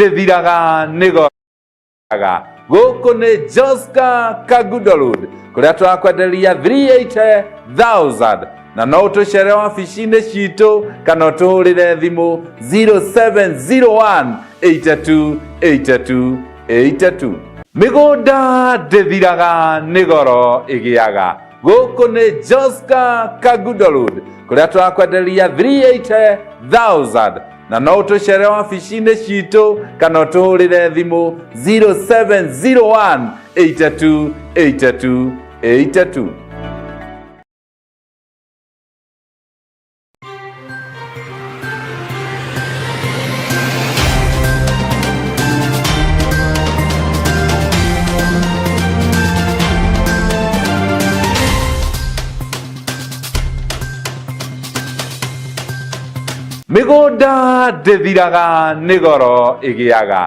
Ndĩthiraga nĩgoraga. Gũkũ nĩ Joska Kangundo Road kũrĩa tũrakwenderia 380,000 na no ũtũcere wabici-inĩ citũ kana ũtũhũrĩre thimũ 0701 82 82 82. Mĩgũnda ndĩthiraga nĩ goro ĩgĩaga. Gũkũ nĩ Joska Kangundo Road kũrĩa tũrakwenderia 380,000 na no ũtũcere wabici-inĩ citũ kana ũtũhũrĩre thimũ 0701 82 82 82. Mĩgũnda ndĩthiraga nĩ goro ĩgĩaga.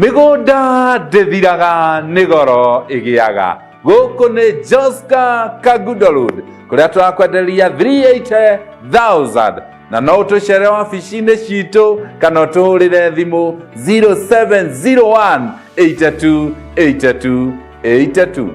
Mĩgũnda ndĩthiraga nĩ goro ĩgĩaga. Gũkũ nĩ Joska Kangundo Road kũrĩa tũrakwenderia 380,000 na no ũtũcere wabici-inĩ citũ kana ũtũhũrĩre thimũ 0701 82 82 82.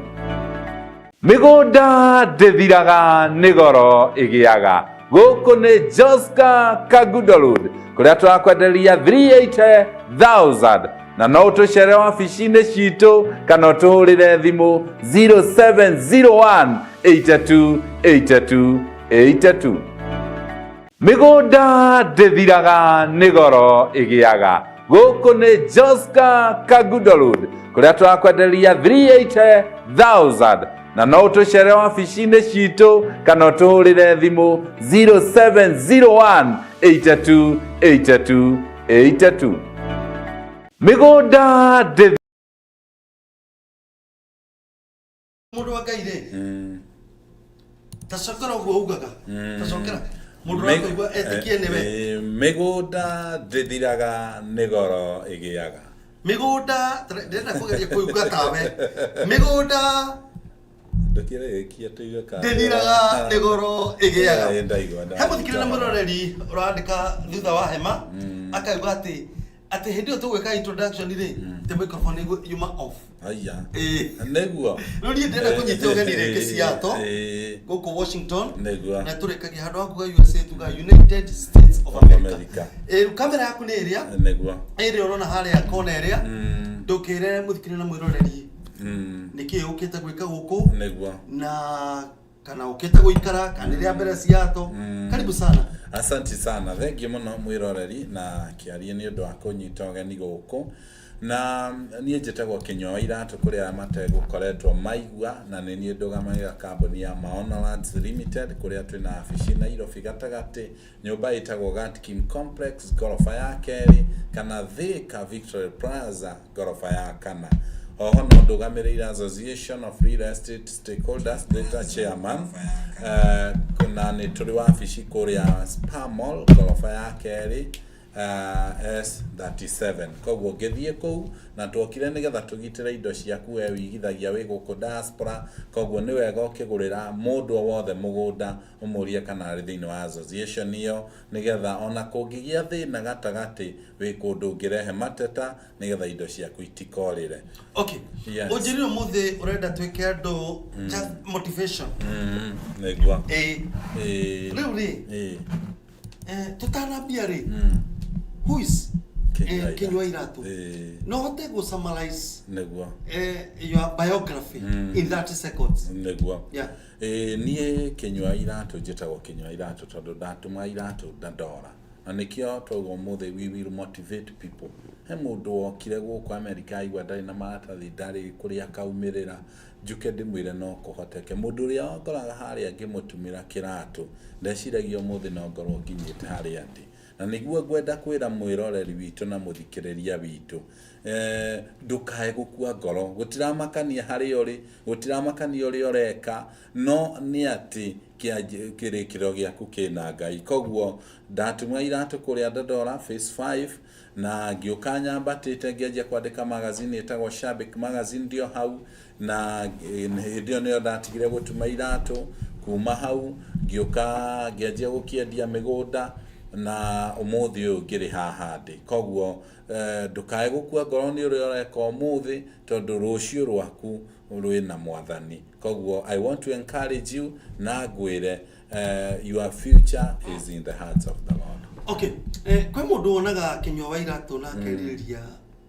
Mĩgũnda ndĩthiraga nĩ goro ĩgĩaga. Gũkũ nĩ Joska Kangundo Road kũrĩa tũrakwenderia 380,000 na no ũtũcere wabici-inĩ citũ kana ũtũhũrĩre thimũ 0701 82 82 82. Mĩgũnda ndĩthiraga nĩ goro ĩgĩaga. Gũkũ nĩ Joska Kangundo Road kũrĩa tũrakwenderia 380,000 na no ũtũcere wabici-inĩ citũ kana ũtũhũrĩre thimũ 0701 82 82 82. Mĩgũnda ndĩ Mũndũ wa Ngai rĩ, ta cokera ũguo ugaga, ta cokera mũndũ ũrakũigua etĩkie nĩwe. Mĩgũnda ndĩthiraga nĩ goro ĩgĩaga. Mĩgũnda, ndĩrenda kũgeria kũigua tawe. Mĩgũnda Ndũkĩrĩkia tũigue kana ndĩthiraga nĩ goro ĩgĩaga. Ndaigua. He mũthikĩrĩria na mwĩroreri ũrandĩka thutha wa hema akaigua atĩ hĩndĩ ĩyo tũgwĩka introduction rĩ, atĩ microphone yuma off. Aya. Ĩĩ. Nĩguo. Rĩu niĩ ndĩrenda kũnyita ũgeni rĩngĩ Seattle, Ĩĩ. gũkũ Washington. Nĩguo. Na tũrĩkagia handũ ha kuga USA tuga United States of America. America. Ĩĩ, rĩu kamera yaku nĩ ĩrĩa Nĩguo. ĩrĩa ũrona harĩa kona ĩrĩa. Ndũkĩre mũthikĩrĩria na mwĩroreri nĩkĩ ũkĩte gwĩka gũkũ Nĩguo. na kana ũkĩte gũikara kana nĩ rĩa mbere Seattle. Karibu sana. Asante sana, thengiũ mũno mwĩroreri na kĩarie nĩ ũndũ wa kũnyita ũgeni gũkũ. Na niĩ njĩtagwo Kĩnyua wa Iratũ kũrĩ arĩa mategũkoretwo maigua, na nĩ niĩ ndũgamagĩrĩra kambuni ya Maono Lands Limited kũrĩa twĩna wabici Nairobi gatagatĩ, nyũmba ĩtagwo Gatkim Complex ngoroba ya kerĩ, kana Thika Victoria Plaza ngoroba ya kana. Oho no ndũgamĩrĩire Association of Real Estate Stakeholders ndĩ ta chairman, na nĩ tũrĩ wabici kũrĩa Spar Mall ngoroba ya kerĩ, S37. Koguo ngĩthiĩ kũu na twokire nĩgetha tũgitĩre indo ciaku we wĩigithagia wĩ gũkũ diaspora. Koguo nĩ wega ũkĩgũrĩra mũndũ o wothe mũgũnda ũmũrie kana arĩ thĩinĩ wa association ĩyo, nĩgetha ona kũngĩgĩa thĩna gatagatĩ wĩ kũndũ ũngĩrehe mateta nĩgetha indo ciaku itikorĩre. Okay. Yes. Ũnjĩrire ũmũthĩ ũrenda twĩke andũ just motivation. Nĩguo. Ĩĩ. Ĩĩ. Rĩu rĩ, Ĩĩ. tũtanambia rĩ, who is Kĩnyua Kĩnyua Iratũ? Ĩĩ. No hote gũ summarize Nĩguo. Your biography in 30 seconds? Nĩguo. Yeah. Ĩĩ, niĩ Kĩnyua Iratũ njĩtagwo Kĩnyua Iratũ tondũ ndatũma iratũ Dandora, na nĩkĩo twauga ũmũthĩ we will motivate people. He mũndũ wokire gũkũ America aigua ndarĩ na maratathi, ndarĩ kũrĩa akaumĩrĩra, njuke ndĩmwĩre no kũhoteke. Mũndũ ũrĩa wangoraga harĩa ngĩmũtumĩra kĩratũ ndeciragia ũmũthĩ no ngorwo nginyĩte harĩa ndĩ. Na nĩguo ngwenda kwĩra mwĩroreri witũ na mũthikĩrĩria witũ, ndũkae gũkua ngoro. Gũtiramakania harĩa ũrĩ, gũtiramakania ũrĩa ũreka, no nĩ atĩ kĩrĩkĩrĩro gĩaku kĩna Ngai. Koguo ndatuma iratũ kũrĩa Dandora phase 5, na ngĩũka nyambatĩte ngĩanjia kwandĩka magazine ĩtagwo Shabik Magazine ndio hau, na hĩndĩ ĩyo nĩyo ndatigire gũtuma iratũ. Kuma hau ngĩũka ngĩanjia gũkĩendia mĩgũnda, na ũmũthĩ ũyũ ngĩrĩ haha ndĩ. Koguo ndũkae gũkua ngoro nĩ ũrĩa ũreka ũmũthĩ, tondũ rũciũ rwaku rwĩna Mwathani. Koguo I want to encourage you na ngwĩre, your future is in the hands of the Lord. Okay. Kwĩ mũndũ wonaga Kĩnyua wa Iratũ na akerirĩria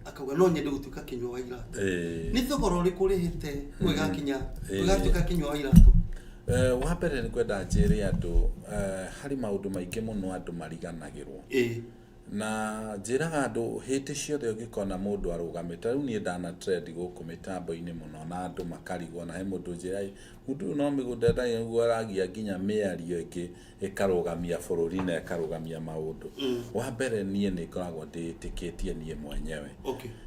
akauga no nyende gũtuĩka Kĩnyua wa Iratũ. Nĩ thogora ũrĩkũ ũrĩhĩte ũgĩgakinya ũgĩgatuĩka Kĩnyua wa Iratũ? Wa mbere nĩ kwenda njĩre andũ, harĩ maũndũ maingĩ mũno andũ mariganagĩrwo. Na njĩraga andũ hĩndĩ ciothe ũngĩkona mũndũ arũgamĩte, rĩu niĩ ndana trend gũkũ mĩtambo-inĩ mũno na andũ makarigwo, na he mũndũ njĩra mũndũ ũyũ no mĩgũnda ndarĩ ũguo aragia nginya mĩario ĩngĩ ĩkarũgamia bũrũri na ĩkarũgamia maũndũ. Wa mbere niĩ nĩ ngoragwo ndĩĩtĩkĩtie niĩ mwenyewe.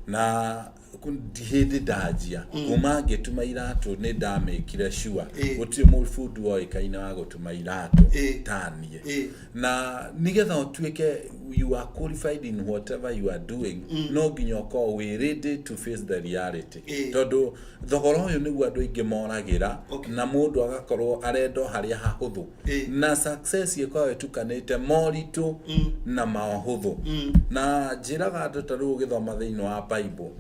Na hĩndĩ ndanjia kuma ngĩtuma iratũ nĩ ndamĩkire sure gũtirĩ mũbundi woĩkaine wa gũtuma iratũ ta niĩ. Na nĩgetha ũtuĩke you are qualified in whatever you are doing, no nginya ũkorwo wĩ ready to face the reality, tondũ thogora ũyũ nĩguo andũ aingĩ moragĩra, na mũndũ agakorwo arenda o harĩa hahũthũ, na success ĩkoragwo ĩtukanĩte moritũ na maũhũthũ. Na njĩraga andũ ta rĩu ũgĩthoma thĩinĩ wa Bible,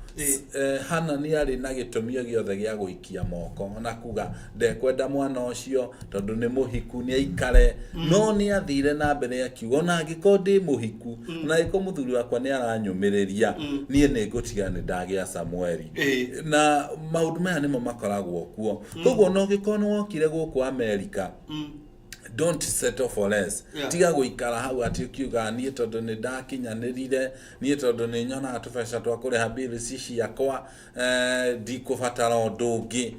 Hana nĩ arĩ na gĩtũmi o gĩothe gĩa gũikia moko na kuga ndekwenda mwana ũcio tondũ nĩ mũhiku nĩ aikare, no nĩ athire na mbere akiuga ona angĩkorwo ndĩ mũhiku, ona angĩkorwo mũthuri wakwa nĩ aranyũmĩrĩria, niĩ nĩ ngũtiga nĩ ndagĩa Samueli. Na maũndũ maya nĩmo makoragwo kuo. Koguo ona ũngĩkorwo nĩ wokire gũkũ America, don't settle for less. Tiga gũikara hau atĩ ũkiuga niĩ tondũ nĩ ndakinyanĩrire, niĩ tondũ nĩ nyonaga tũbeca twa kũrĩha bills ciakwa, ndikũbatara ũndũ ũngĩ.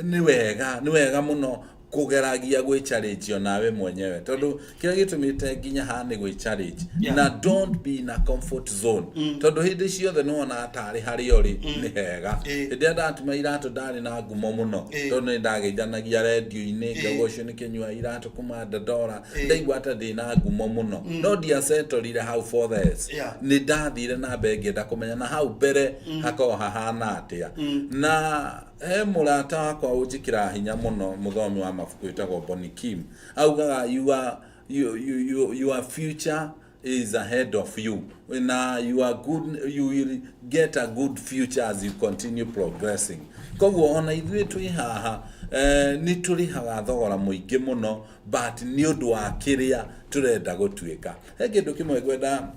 Nĩ wega mũno kũgeragia gwĩ challenge onawe mwenyewe, tondũ kĩrĩa gĩtũmĩte nginya haha nĩ gwĩ challenge. Na don't be in a comfort zone, tondũ hĩndĩ ciothe nĩ wonaga tarĩ harĩa ũrĩ nĩ hega. Hĩndĩ ĩrĩa ndatuma iratũ ndarĩ na ngumo mũno, tondũ nĩ ndageithanagia rendio-inĩ, ngauga ũcio nĩ Kĩnyua iratũ kuma Dandora. Ndaigua ta ndĩ na ngumo mũno, no ndiacetorire hau for less. Nĩ ndathire na mbere ngĩenda kũmenya na hau mbere hakorwo hahana atĩa. Na he mũrata wakwa ũnjĩkĩraga hinya mũno, mũthomi wa mabuku wĩtagwo Bonnie Kim, augaga you are, you, you, you, your future is ahead of you na you are good, you will get a good future as you continue progressing. Koguo ona ithuĩ twĩ haha, nĩ tũrĩhaga thogora mũingĩ mũno, but nĩ ũndũ wa kĩrĩa tũrenda gũtuĩka. He kĩndũ kĩmwe ngwenda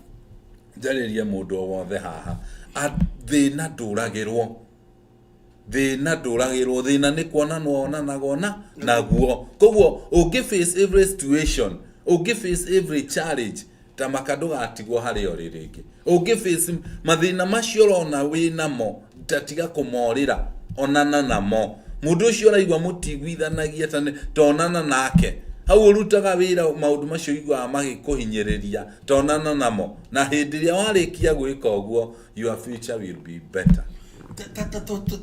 njarĩrie mũndũ o wothe haha. Thĩna ndũragĩrwo, thĩna ndũragĩrwo, thĩna nĩ kuonanwo onanagwo na naguo. Koguo ũngĩ face every situation, ũngĩ face every challenge, ta maka ndũgatigwo harĩa ũrĩ rĩngĩ. Ũngĩ face mathĩna macio ũrona wĩ namo, ta tiga kũmorĩra, onana namo. Mũndũ ũcio ũraigua mũtiguithanagia, ta tonana nake hau ũrutaga wĩra, maũndũ macio ũiguaga magĩkũhinyĩrĩria, tonana namo, na hĩndĩ ĩrĩa warĩkia gwĩka ũguo, your future will be better.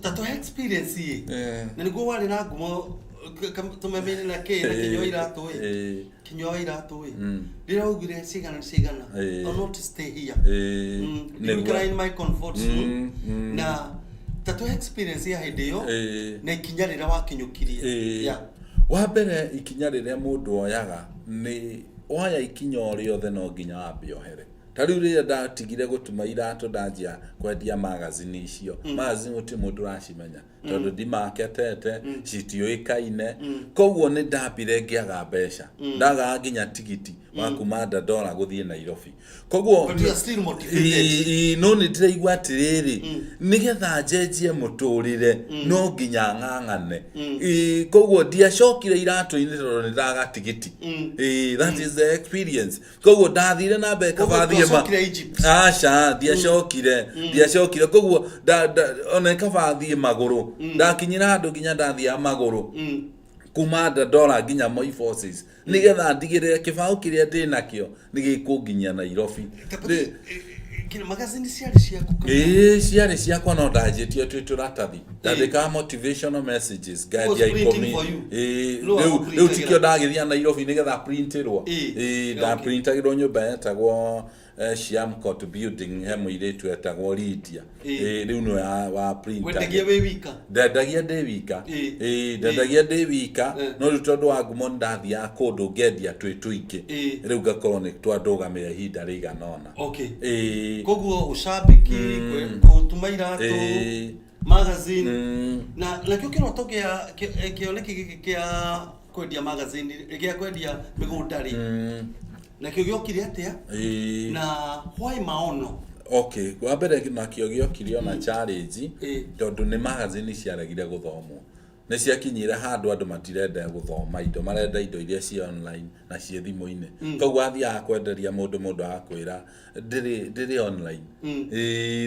Ta tũhe experience ĩ na nĩguo warĩ na ngumo tũmemene na kĩ na Kĩnyua Iratũ ĩ. Kĩnyua wa Iratũ ĩ, rĩrĩa waugire cigana nĩ cigana, I'll not stay here, ndigũikara in my comfort zone. Na ta tũhe experience ya hĩndĩ ĩyo na ikinya rĩrĩa wakinyũkirie. Wa mbere, ikinya rĩrĩa mũndũ oyaga nĩ woya ikinya o rĩothe, no nginya wambe ohere. Ta rĩu rĩrĩa ndatigire gũtuma iratũ, ndanjia kwendia magazine icio, magazine gũtirĩ mũndũ ũracimenya tondũ ndimaketete, citiũĩkaine. Koguo nĩ ndambire ngĩaga mbeca, ndagaga nginya tigiti wa kuma Dandora gũthiĩ Nairobi. Koguo But you are still motivated. No nĩ ndĩraigua atĩrĩrĩ, nĩgetha njenjie mũtũrĩre no nginya ng'ang'ane. Koguo ndiacokire iratũ-inĩ tondũ nĩ ndaga tigiti. That is the experience. Koguo ndathire na mbere. Koguo Kaba thiĩ ma ndwacokire Egypt. Aca, ndiacokire, ndiacokire. Koguo ona kaba thiĩ magũrũ. Ndakinyĩra handũ nginya ndathiaga magũrũ kuma Dandora nginya Moi Forces, nĩgetha ndigĩrĩre kĩbaũ kĩrĩa ndĩ nakĩo nĩ gĩkũnginyia Nairobi. Kĩrĩa magazine ciarĩ ciaku kana? Ĩĩ, ciarĩ ciakwa, no ndanjĩtie twĩ tũratathi, ndandĩkaga motivational messages, Who was ngendia printing 10. for you? Ĩĩ, No, rĩu rĩu akũprintagĩra. tikĩo ndagĩthiĩ Nairobi nĩgetha printĩrwo. Ĩĩ, ndaprintagĩrwo nyũmba yetagwo Siam Court Building, he mũirĩtu etagwo Lydia. Ĩĩ, rĩu nĩwe wa Wendagia printagia. wĩ wika? Ndendagia ndĩ wika. Ĩĩ, ndendagia ndĩ wika. No rĩu tondũ wa ngumo, nĩ ndathiaga kũndũ ngendia twĩ tũingĩ. Rĩu ngakorwo nĩ twandũgamĩra ihinda rĩigana ũna. Ĩĩ. Koguo ũcambĩki, gũtuma iratũ, magazine, na nakĩo kĩroto kĩa kĩoneki gĩkĩ kĩa kwendia magazine, gĩa kwendia mĩgũnda rĩ, nakĩo gĩokire atĩa? Na why maono? Okay, wa mbere nakĩo gĩokire ona challenge, tondũ nĩ magazine ciaregire gũthomwo. Nĩ ciakinyire handũ andũ matirenda gũthoma indo, marenda indo iria ci online na ciĩ thimũ-inĩ. Koguo athiaga kwenderia mũndũ, mũndũ agakwĩra ndĩrĩ online.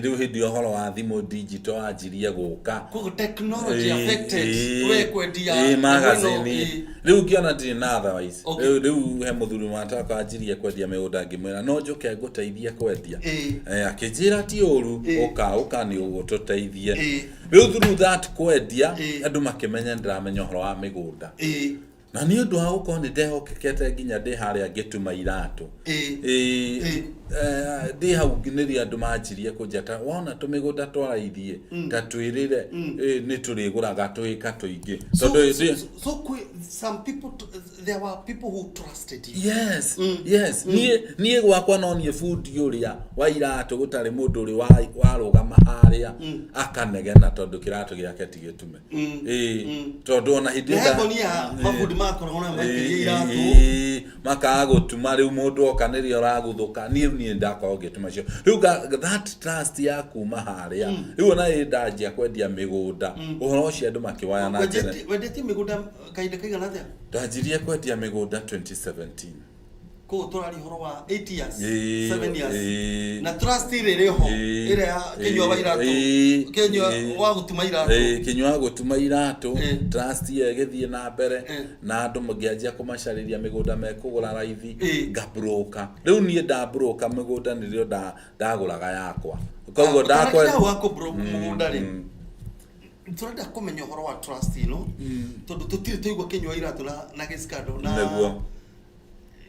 Rĩu hĩndĩ ĩyo ũhoro wa thimũ digital wanjirie gũka. Koguo technology affected we kwendia ĩĩ, nyamũ ĩno, magazine. Rĩu ngĩona ndirĩ na otherwise. Rĩu he mũthuri wataka anjirie kwendia mĩgũnda, ngĩmwĩra no njũke ngũteithie kwendia. Akĩnjĩra ti ũru, ũka ũka nĩ ũgũtũteithie. Rĩu through that kwendia, andũ makĩmenya ndĩramenya ũhoro wa mĩgũnda, na nĩ ũndũ wa gũkorwo nĩ ndehokekete nginya ndĩ harĩa ngĩtuma iratũ. Ĩĩ, ndĩ hau nĩrĩo andũ manjirie kũnjata, wona tũmĩgũnda twaraithie ta twĩrĩre, nĩ tũrĩgũraga twĩka tũingĩ tondũ So some people, there were people who trusted you. Yes, niĩ gwakwa no niĩ bundi ũrĩa wa iratũ gũtarĩ mũndũ ũrĩ warũgama harĩa akanegena tondũ kĩratũ gĩake ti gĩtume. Ĩĩ, tondũ ona hĩndĩ ĩyo ĩyo Nĩ ya mabundi makoragwo na maikĩria iratũ. Ĩĩ, makaga gũtuma, rĩu mũndũ oka nĩrĩo ũraguthũka. Niĩ ndakorwo ngĩtuma cio rĩu that trust ya kuma harĩa rĩu ona ĩ ndanjia kwendia mĩgũnda, ũhoro ũcio andũ makĩwaya na njĩra. Wendetie mĩgũnda kahinda kaigana atĩa? Ndanjirie kwendia mĩgũnda 2017. Koguo tũraria ũhoro wa 8 years, 7 years. Na trust ĩrĩ ĩrĩ ho, ĩrĩa ya Kĩnyua wa iratũ, Kĩnyua wa gũtuma iratũ. Kĩnyua wa gũtuma iratũ. Trust ĩyo ĩgĩthiĩ na mbere na andũ ngĩanjia kũmacarĩria mĩgũnda mekũgũra raithi. Ngambũrũka rĩu niĩ ndambũrũka mĩgũnda nĩrĩo ndagũraga yakwa, koguo Ũtanakinya hau ha kũbroke mũgũnda rĩ, tũrenda kũmenya ũhoro wa trust ĩno, tondũ tũtirĩ twaigua Kĩnyua iratũ na gĩcikando na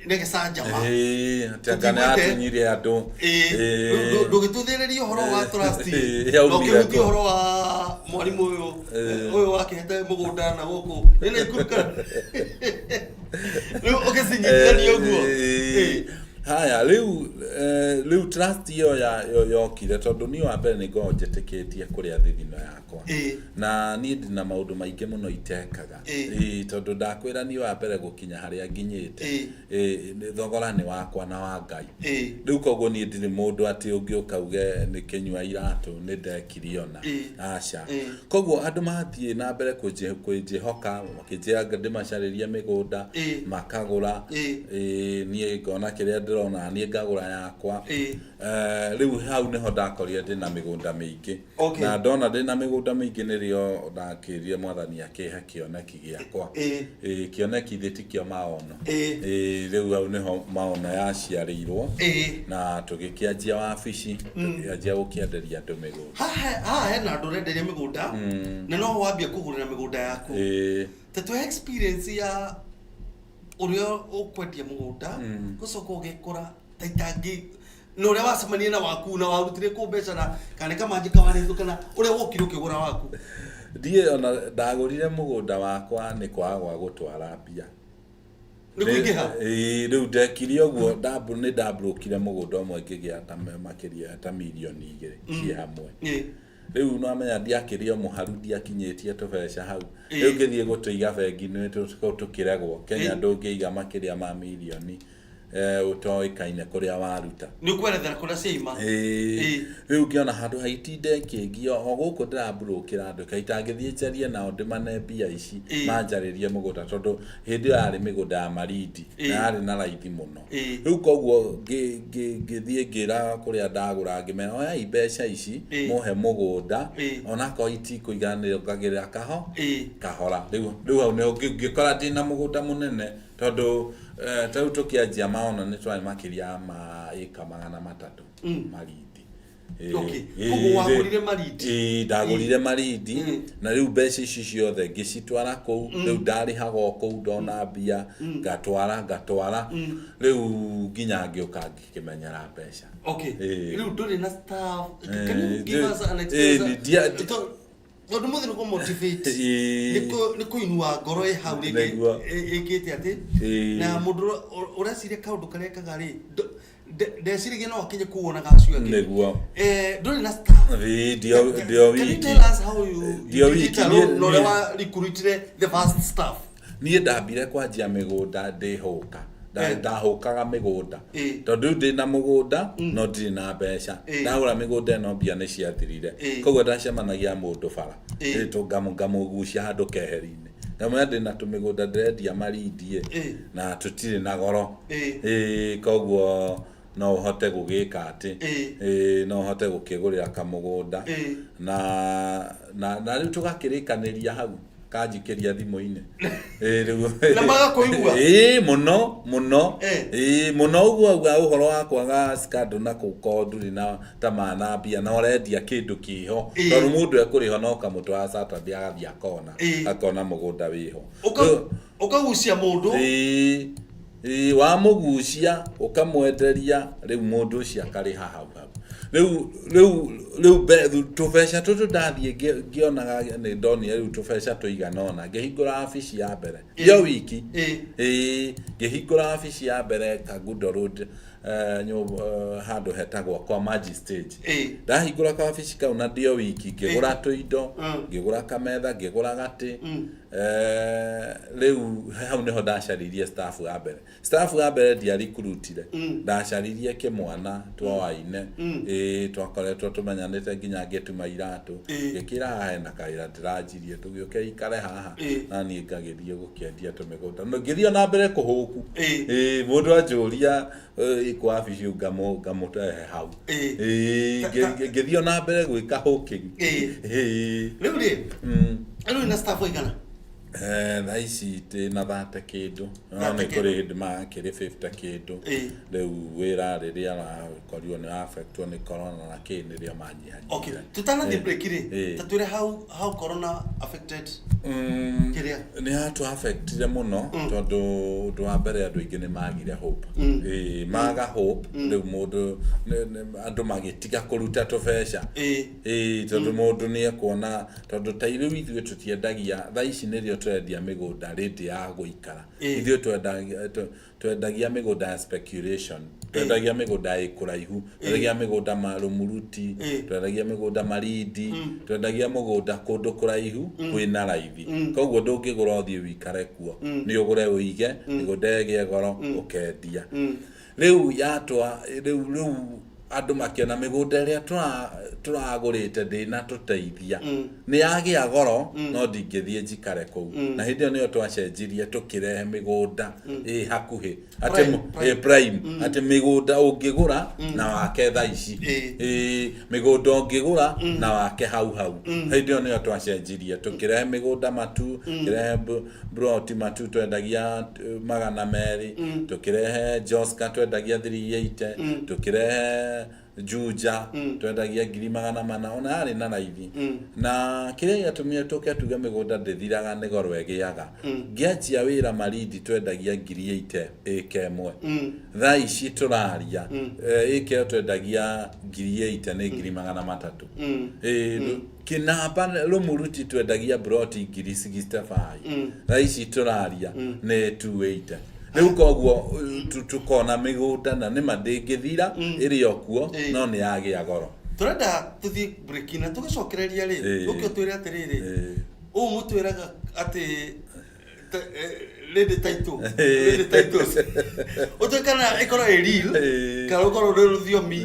na gĩcanjama. Ĩĩ, atĩ anga nĩ Tũtiguĩte. atunyire andũ. Ndũgĩtũthĩrĩria ũhoro wa trust na yaumire ũkĩhutia kũ? ũhoro wa mwarimũ ũyũ ũyũ wakĩhete mũgũnda na gũkũ ĩna ikurukana, rĩu ũgĩcinyitithania ũguo. Haya, rĩu rĩu trust ĩyo yokire tondũ niĩ wa mbere nĩ ngoragwo njĩtĩkĩtie kũrĩa thithino yakwa. Na niĩ ndĩna maũndũ maingĩ mũno itekaga. Ĩĩ, tondũ ndakwĩra niĩ wa mbere gũkinya harĩa nginyĩte, ĩĩ, thogora nĩ wakwa na wa Ngai. Rĩu koguo niĩ ndirĩ mũndũ atĩ ũngĩũka uge nĩ kĩnyua iratũ nĩ ndekire ona. Aca. Koguo andũ mathiĩ na mbere kũnjĩhoka, makĩnjĩra ndĩmacarĩrie mĩgũnda, makagũra. Ĩĩ, niĩ ngona kĩrĩa ndĩrona, niĩ ngagũra yakwa. Rĩu hau nĩho ndakorire ndĩna mĩgũnda mĩingĩ. Na ndona ndĩna mĩgũnda mĩingĩ nĩrĩo ndakĩrire Mwathani akĩhe kĩoneki gĩakwa. Ĩĩ, kĩoneki thĩ tikĩo maono. Ĩĩ, rĩu hau nĩho maono yaciarĩirwo. Na tũgĩkĩanjia wabici, tũkĩanjia gũkĩenderia andũ mĩgũnda. Haha hena andũ ũrenderia mĩgũnda na no wambia kũgũrĩra mĩgũnda yaku. Ta tũhe experience ya ũrĩa ũkwendia mũgũnda, ũgacoka ũgekora ta itangĩ na ũrĩa wacemania na waku na warutire kũ mbeca na kana nĩ kamanjĩ kawarĩtwo kana ũrĩa wokire ũkĩgũra waku. Ndiĩ ona ndagũrire mũgũnda wakwa nĩ kwaga gwa gũtwara mbia. Nĩ kũingĩha? Ĩĩ, rĩu ndekire ũguo, nĩ ndamburũkire mũgũnda ũmwe ngĩgĩa ta makĩria ta mirioni 2 ciĩ hamwe. Rĩu nĩwamenya ndiakĩrĩ o mũharu, ndiakinyĩtie tũbeca hau. Rĩu ngĩthiĩ gũtũiga bengi nĩ tũkĩregwo. Kenya ndũngĩiga makĩria ma mirioni ũtoĩkaine kũrĩa waruta. Nĩ ũkwerethera kũrĩa ciaima. Ĩĩ. Rĩu ngĩona handũ ha itinde ngĩngio o gũkũ ndĩramburũkĩra andũ, kaĩ itangĩthiĩ njarie nao ndĩmane mbia ici manjarĩrie mũgũnda, tondũ hĩndĩ ĩyo yarĩ mĩgũnda ya Malindi na yarĩ na raithi mũno. Rĩu koguo ngĩthiĩ ngĩra kũrĩa ndagũra, ngĩmera oyai mbeca ici mũhe mũgũnda, onakorwo itikũiganĩra ngagĩrĩra kahora. Rĩu hau nĩho ngĩkora ndĩna mũgũnda mũnene, tondũ ta rĩu tũkĩanjia maono nĩ twarĩ makĩria ma ĩka 300 Malindi. Koguo wagũrire Malindi? Ĩĩ, ndagũrire Malindi, na rĩu mbeca ici ciothe ngĩcitwara kũu. Rĩu ndarĩhaga o kũu, ndona mbia ngatwara ngatwara, rĩu nginya ngĩũka ngĩkĩmenyera mbeca. Rĩu ndũrĩ na staff. Can you give us an experience? Tondũ mũthĩ nĩ kũ-motivate. Nĩ kũinua ngoro ĩ hau rĩngĩ ĩkĩte atĩ na mũndũ ũreciria kaũndũ karĩa ekaga rĩ, ndeciragia no akinye kũu onaga acio angĩ. Ndũrĩ na staff. Ĩĩ, ndio Can you wiki. tell us how you Ndio did wiki. it alone, na ũrĩa wa recruitire the first staff? Niĩ ndambire kwanjia mĩgũnda ndĩhũka. Ndahũkaga mĩgũnda. Tondũ rĩu ndĩna mũgũnda, no ndirĩ na mbeca. Ndagũra mĩgũnda ĩno mbia nĩ ciathirire. Koguo ndacemanagia mũndũ bara. Ngamũgucia handũ keheri-inĩ. Ngamwĩra ndĩna tũmĩgũnda ndĩrendia Malindi ĩ, na tũtirĩ na goro. Koguo no ũhote gũgĩka atĩ, no ũhote gũkĩgũrĩra kamũgũnda. Na rĩu tũgakĩrĩkanĩria hau, kanjikĩria thimũ-inĩ. Rĩu Na magakũigua? Ĩĩ, mũno, mũno. Ĩĩ, mũno ũguo auga ũhoro wa kwaga scandal na gũkorwo ndũrĩ na tamaa na mbia na ũrendia kĩndũ kĩho. Tondũ mũndũ ekũrĩha no ũkamũtwara Saturday agathiĩ akona, akona mũgũnda wĩho. Ũkagucia mũndũ? Ĩĩ, ĩĩ, wamũgucia, ũkamwenderia, rĩu mũndũ ũcio akarĩha hau hau. Rĩu, rĩu, rĩu tũbeca tũtũ ndathiĩ ngĩonaga nĩ ndonire rĩu tũbeca tũigana ũna, ngĩhingũra wabici ya mbere. Yo wiki. Ĩĩ, ngĩhingũra wabici ya mbere Kangundo Road, handũ hetagwo kwa Magistrate. Ndahingũra kawabici kau na ndio wiki, ngĩgũra tũindo, ngĩgũra kametha, ngĩgũra gatĩ. Rĩu hau nĩho ndacaririe staff ya mbere. Staff ya mbere ndiarikurutire. Ndacaririe kĩmwana twoaine. Ĩĩ, twakoretwo tũmenyanĩte nginya ngĩtuma iratũ. Ngĩkĩra haha hena kawĩra ndĩranjirie, tũgĩũke ikare haha. Na niĩ ngagĩthiĩ gũkĩendia tũmĩgũnda. No ngĩthiĩ ona mbere kũhũku. Ĩĩ, mũndũ anjũria, ĩ kwa wabici ngamũrehe hau. Ĩĩ, ngĩthiĩ ona mbere gwĩka hũking. Ĩĩ. Rĩu rĩ, rĩu na staff aigana? Thaa ici ndĩ na 30 kĩndũ. No nĩ 30 kũrĩ kĩndũ. hĩndĩ makĩrĩ 50 kĩndũ. Rĩu wĩra rĩrĩa wakorirwo nĩ affectwo nĩ corona na kĩ nĩrĩo manyihanyihire. Okay. Tũtanathiĩ break rĩ, ta twĩre how corona affected kĩrĩa? Nĩ yatũ affectire mũno, tondũ ũndũ wa mbere andũ aingĩ nĩ magire hope. Ĩĩ, maga hope, rĩu mũndũ, andũ magĩtiga kũruta tũbeca. Ĩĩ, tondũ mũndũ nĩ ekuona, tondũ ta rĩu ithuĩ tũtiendagia, thaa ici nĩrĩo tũrendia mĩgũnda rĩndĩ ya gũikara. Ithuĩ twendagia mĩgũnda ya speculation. Twendagia mĩgũnda ĩ kũraihu, twendagia mĩgũnda Marumuruti, twendagia mĩgũnda Marindi, twendagia mũgũnda kũndũ kũraihu kwĩna raithi. Koguo ndũngĩgũra ũthiĩ wĩikare kuo, nĩ ũgũre ũige mĩgũnda ĩgĩe goro ũkendia. Rĩu yatwa rĩu andũ makĩona mĩgũnda ĩrĩa tũragũrĩte ndĩnatũteithia, nĩ yagĩa goro, no ndingĩthiĩ njikare kũu. Na hĩndĩ ĩyo nĩyo twacenjirie tũkĩrehe mĩgũnda ĩ hakuhĩ, atĩ prime, atĩ mĩgũnda ũngĩgũra na wake thaa ici, mĩgũnda ũngĩgũra na wake hau hau. Hĩndĩ ĩyo nĩyo twacenjirie tũkĩrehe mĩgũnda Matu, tũkĩrehe broti Matu twendagia 200, tũkĩrehe Joska twendagia 380, tũkĩrehe Juja twendagia 400,000, ona yarĩ na raithi. Na kĩrĩa gĩatũmire tũke tuge mĩgũnda ndĩthiraga nĩ goro ĩgĩaga. Ngĩanjia wĩra Marindi twendagia 80,000 ĩka ĩmwe. Thaa ici tũraria ĩka ĩyo twendagia 80,000 nĩ 300,000. Kĩnamba Rũmuruti twendagia broti 65,000, thaa ici tũraria nĩ 280. Rĩu koguo tukona mĩgũnda na nĩma ndĩngĩthira, ĩrĩ o kuo, no nĩ yagĩa goro. Tũrenda tũthiĩ break na tũgĩcokereria rĩ, ũke ũtwĩre atĩrĩrĩ, ũũ mũtwĩraga atĩ ready title, ready titles, ũtwĩre kana ĩkorwo ĩ real kana ũkorwo rwĩ rũthiomi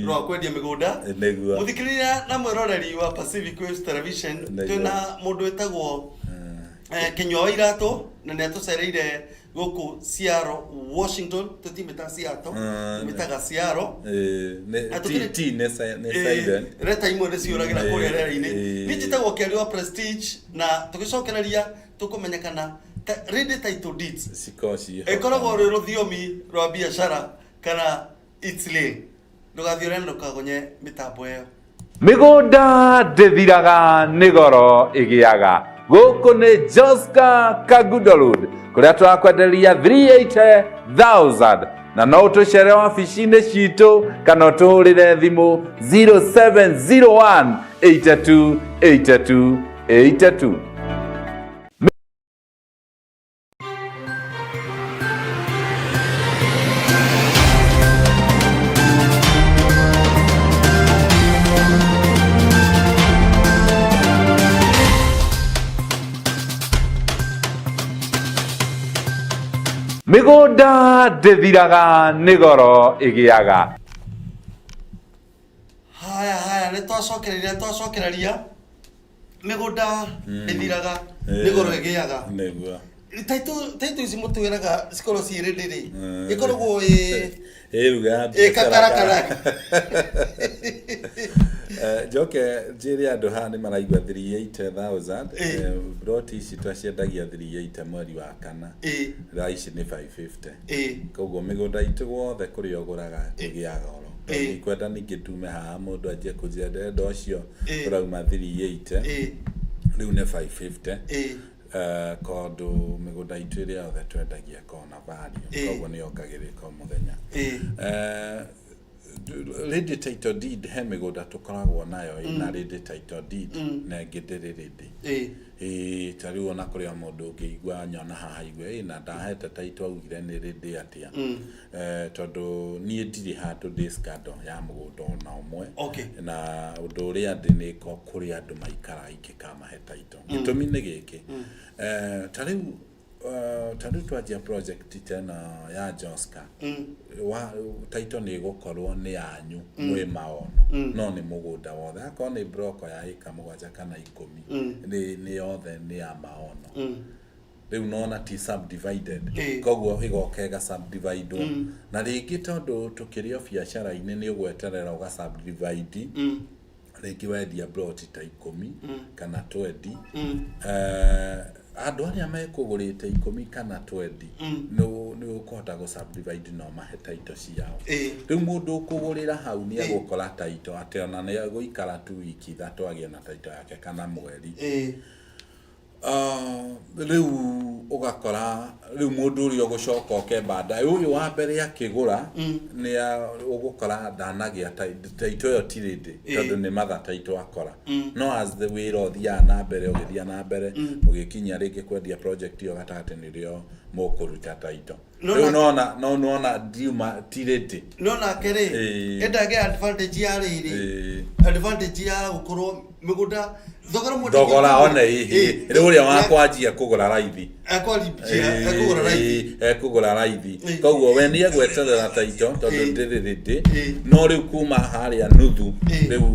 rwa kwendia mĩgũnda. Nĩguo. Mũthikĩrĩria na mwĩroreri wa Pacific Waves Television, twĩna mũndũ wĩtagwo Kĩnyua wa Iratũ, na nĩ atũcereire gũkũ Seattle, Washington. Tũtimĩtaga Seattle, tũmĩtaga Seattle. Nĩ T nĩ silent. Reta imwe nĩ ciũragĩra kũrĩa rĩera-inĩ. Niĩ njĩtagwo Kĩario wa Prestige, na tũgĩcokereria tũkũmenya kana ready title deeds cikorwo ciĩ ho. Ĩkoragwo rwĩ rũthiomi rwa biacara kana it's real. Ndũgathiĩ ũrĩa, ndũkagonye mĩtambo ĩyo. Mĩgũnda ndĩthiraga, nĩ goro ĩgĩaga. Gũkũ nĩ Joska Kangundo Road, kũrĩa tũrakwenderia 380,000, na no ũtũcere wabici-inĩ citũ kana ũtũhũrĩre thimũ 0701 82 82 82. Mĩgũnda ndĩthiraga, nĩ goro ĩgĩaga. Haya haya, nĩ twacokereria, nĩ twacokereria. Mĩgũnda ĩthiraga, nĩ goro ĩgĩaga. Nĩguo. Title ici mũtwĩraga cikorwo ciĩ ready rĩ, ĩkoragwo ĩ ĩ ruga ya ĩ biacara. Kakarakara. Njoke njĩre andũ haha nĩ maraigua 380,000. Broti ici twaciendagia 380 mweri wa kana, thaa ici nĩ 550. Koguo mĩgũnda itũ guothe kũrĩa ũgũraga kũgĩa goro. Ndikwenda ningĩ tume haha mũndũ anjie kũnjĩra ndĩrenda ũcio ũrauma 380, rĩu nĩ 550. Tondũ mĩgũnda itũ ĩrĩa yothe twendagia ĩkoragwo na value, koguo nĩ yongagĩrĩka o mũthenya. Ready title deed, he mĩgũnda tũkoragwo nayo ĩna ready title deed na ĩngĩ ndĩrĩ ready. Ĩĩ, ta rĩu ona kũrĩ o mũndũ ũngĩigua nyona haha igue ĩ na ndahete title augire nĩ ready atĩa. Tondũ niĩ ndirĩ handũ ndĩ scandal ya mũgũnda ona ũmwe. Na ũndũ ũrĩa ndĩ nĩ ko kũrĩ andũ maikaraga ingĩkamahe title. Gĩtũmi nĩ gĩkĩ, ta rĩu twanjia project ta ĩno ya Joska, wa title nĩ ĩgũkorwo nĩ yanyu mwĩ maono, no nĩ mũgũnda wothe, akorwo nĩ broko ya ĩka 7 kana 10, nĩ yothe nĩ ya maono. Rĩu nona ti subdivided. Koguo ĩgoka ĩga subdividwo na rĩngĩ, tondũ tũkĩrĩ o biacara-inĩ, nĩ ũgweterera ũga subdivide, rĩngĩ wendia plot ta 10 kana 20. Andũ arĩa mekũgũrĩte 10 kana 20 nĩ ũkũhota gũ subdivide na ũmahe title ciao. Rĩu mũndũ ũkũgũrĩra hau nĩ egũkora title atĩ ona nĩ egũikara tu wiki 3 agĩe na title yake kana mweri. Rĩu ũgakora rĩu mũndũ ũrĩa ũgũcoka oke baadaye, ũyũ wa mbere akĩgũra, nĩ ũgũkora ndanagĩa title ĩyo ti ready, tondũ nĩ mother title akora. No as the wĩra ũthiaga na mbere, ũgĩthiĩ na mbere, mũgĩkinyia rĩngĩ kwendia project ĩyo gatagatĩ, nĩrĩo Mũkũruta title. No Rĩu na- nona no nona ndiuma ti ready. No nake rĩ, endage advantage ya rĩrĩ, advantage ya gũkorwo mĩgũnda thogora mwendekithia- Thogora one ihi rĩu ũrĩa wakwanjia kũgũra raithi. Ekwanjia ekũgũra raithi. Ekũgũra raithi. Koguo we nĩ egweterera title tondũ ndĩrĩ ready. No rĩu kuma harĩa nuthu, rĩu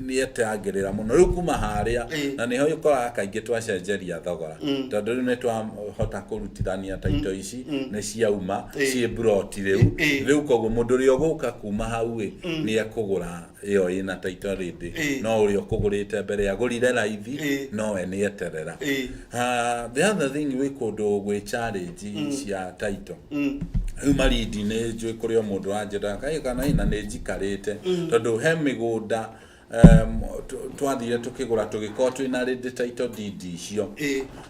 nĩ etangĩrĩra mũno rĩu kuma harĩa. Na nĩho ũkoraga kaingĩ twacenjeria thogora, tondũ rĩu nĩ twahota kũrutithania title ici nĩ ciauma ciĩ mburoti rĩu. Rĩu koguo mũndũ ũrĩa ũgũka kuma hau ĩ nĩ ekũgũra ĩyo ĩna title ready. No ũrĩa ũkũgũrĩte mbere agũrire raithi, no we nĩ eterera. Ah, the other thing, wĩ kũndũ gwĩ challenge cia title. Rĩu Malindi nĩ njũĩ kũrĩ o mũndũ wanjĩra kaĩ kana ĩna nĩ njikarĩte, tondũ he mĩgũnda twathire tũkĩgũra, tũgĩkorwo twĩna ready title deed icio,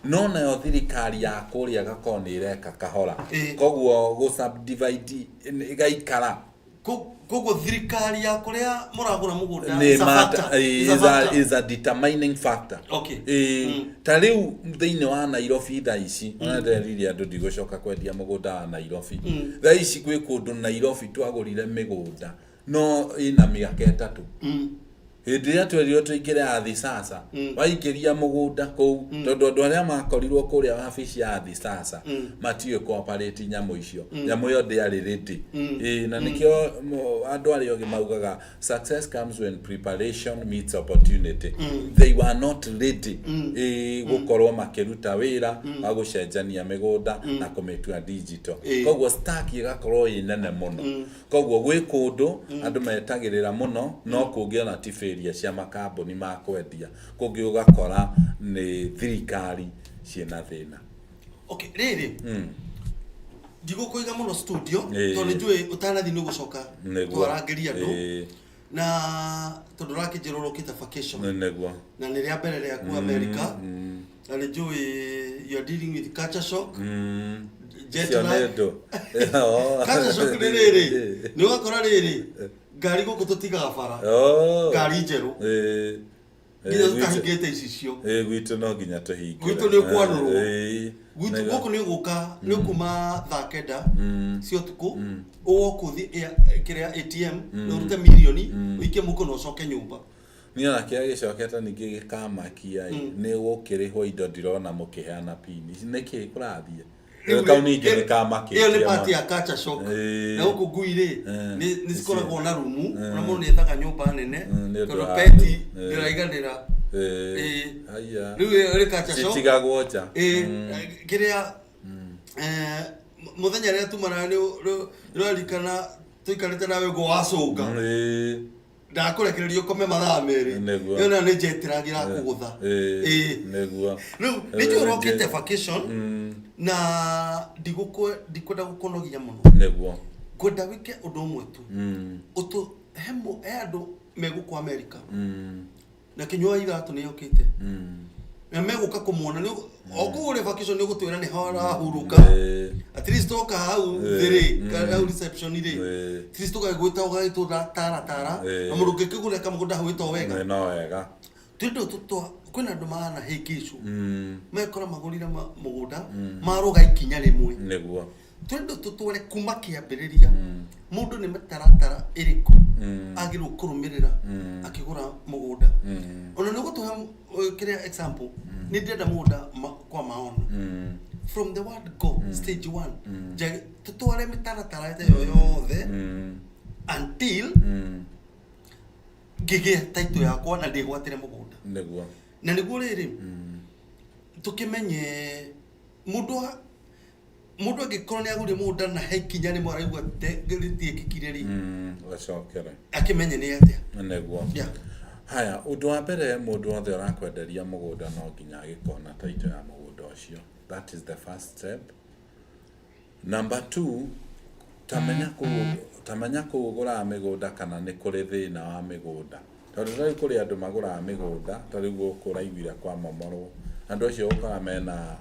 no nayo thirikari ya kũrĩa gakorwo nĩ ĩreka kahora. Koguo gũ subdivide ĩgaikara. Koguo thirikari ya kũrĩa mũragũra mũgũnda nĩ is a factor. Is a factor. Is a determining factor. Ĩĩ, ta rĩu thĩinĩ wa Nairobi thaa ici, ona nderire andũ ndigũcoka kwendia mũgũnda wa Nairobi. Thaa ici gwĩ kũndũ Nairobi twagũrire mĩgũnda no ĩna mĩaka 3. Hĩndĩ ĩrĩa twerirwo tũingĩre Athi Sasa, waingĩria mũgũnda kũu, tondũ andũ arĩa makorirwo kũrĩa wabici ya Athi Sasa matiũĩ cooperate nyamũ icio, nyamũ ĩyo ndĩarĩ ready. Ĩĩ, na nĩkĩo andũ arĩa ogĩ maugaga success comes when preparation meets opportunity. They were not ready, ĩĩ, gũkorwo makĩruta wĩra wa gũcenjania mĩgũnda na kũmĩtua digital. Koguo stack ĩgakorwo ĩ nene mũno. Koguo gwĩ kũndũ andũ metagĩrĩra mũno, no kũngĩ ona ti failure cia makambuni ma kwendia, kũngĩ ũgakora nĩ thirikari ciĩna thĩna. Okay, rĩrĩ, ndigũkũiga mũno studio, tondũ nĩ njũĩ ũtanathiĩ nĩ ũgũcoka twarangĩria andũ, na tondũ ũrakĩnjĩra ũrokĩte vacation. Nĩguo. Na nĩ rĩa mbere rĩaku America, na nĩ njũĩ you are dealing with culture shock, jet Cio nĩ lag. ndũ. Culture shock nĩ rĩrĩ, nĩ ũgakora rĩrĩ, ngari gũkũ tũtigaga bara, ngari njerũ, nginya tũtahingĩte icicio. Ĩĩ, gwitũ no nginya tũhingũre. Gwitũ nĩ ũkwanũrwo. Gwitũ gũkũ nĩ ũgũka nĩ ũkuma thaa 9 cia ũtukũ, ũgoka ũthiĩ kĩrĩa ATM na ũrute mirioni ũikie mũhuko na ũcoke nyũmba. Niĩ ona kĩrĩa gĩcokete ningĩ gĩkamakia ĩ, nĩ gũkĩrĩhwo indo ndirona mũkĩheana pin. Nĩkĩ kũrathiĩ? Rĩu Kau ningĩ nĩ ĩyo kamakĩtie nĩ part mũno. ya culture shock. Na gũkũ ngui rĩ, nĩ cikoragwo na rumu, na mũndũ nĩ ethaga nyũmba nene, Nĩ ũndũ tondũ wa peti ndĩraiganĩra. Haiya. Rĩu ĩyo ĩrĩ culture shock. Citigagwo nja. Kĩrĩa mũthenya rĩrĩa tuma nawe nĩ ũrarikana tũikarĩte nawe ũguo wacũnga, ndakũrekereria ũkome mathaa 2. Ĩyo nayo nĩ jet lag ĩrakũgũtha. Nĩguo. Rĩu nĩ njũĩ ũrokĩte vacation, na ndikwenda gũkũnogia mũno. Ngwenda wĩke ũndũ ũmwe tu. Ũtũ he he andũ megũkũ America, na kĩnyua iratũ nĩ yũkĩte, na megũka kũmuona o kũu ũrĩ vacation, nĩ ũgũtwĩra nĩ ho arahurũka. At least oka hau thĩ rĩ, kana hau reception rĩ, at least ũgagĩgwĩta ũgagĩtũra tara tara, na mũndũ ũngĩkĩgũra kamũgũnda hau ĩto wega. Nĩ no wega. Tũndũ tũtwa kwĩna andũ mahana hĩngĩcwo, megũkora magũrire mũgũnda marũga ikinya rĩmwe. Twende tũtware kuma kĩambĩrĩria, mũndũ nĩ mĩtaratara ĩrĩkũ agĩrĩirwo kũrũmĩrĩra akĩgũra mũgũnda. Ona nĩ ũgũtũhe kĩrĩa example, nĩ ndĩrenda mũgũnda kwa maono, from the word go, stage one, tũtware mĩtaratara ĩyo yothe until ngĩgĩe title yakwa na ndĩgwatĩre mũgũnda. Na nĩguo rĩrĩ, tũkĩmenye mũndũ angĩkorwo nĩ agũrire mũgũnda na he ikinya rĩmwe araigua rĩtiĩkĩkire rĩ, Acokere. Akĩmenye nĩ atĩa. Haya, ũndũ wa mbere, mũndũ wothe ũrakwenderia mũgũnda no nginya agĩkorwo na title ya mũgũnda ũcio. That is the first step. Number two, tamenya kũu ũgũraga mĩgũnda kana nĩ kũrĩ thĩna wa mĩgũnda, tondũ ta rĩu kũrĩ andũ magũraga mĩgũnda, ta rĩu gũkũ ũraiguire kwa momorwo, andũ acio ũkoraga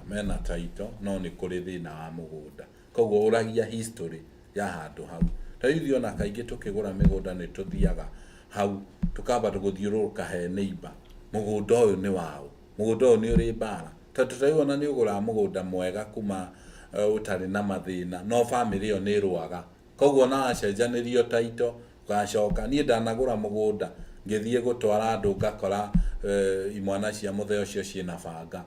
mena title no nĩ kũrĩ thĩna wa mũgũnda. Koguo ũragia history ya handũ hau. Ta rĩu ithuĩ ona kaingĩ tũkĩgũra mĩgũnda nĩ tũthiaga hau, tũkamba gũthiũrũrũka he neighbor, mũgũnda ũyũ nĩ waũ, mũgũnda ũyũ nĩ ũrĩ mbara. Tondũ ta rĩu ona nĩ ũgũraga mũgũnda mwega kuma ũtarĩ na mathĩna, no bamĩrĩ ĩyo nĩ ĩrũaga. Koguo ona wacenjanĩrio title, ũgacoka, niĩ ndanagũra mũgũnda, ngĩthiĩ gũtwara andũ ngakora imwana cia mũthee ũcio ciĩna banga.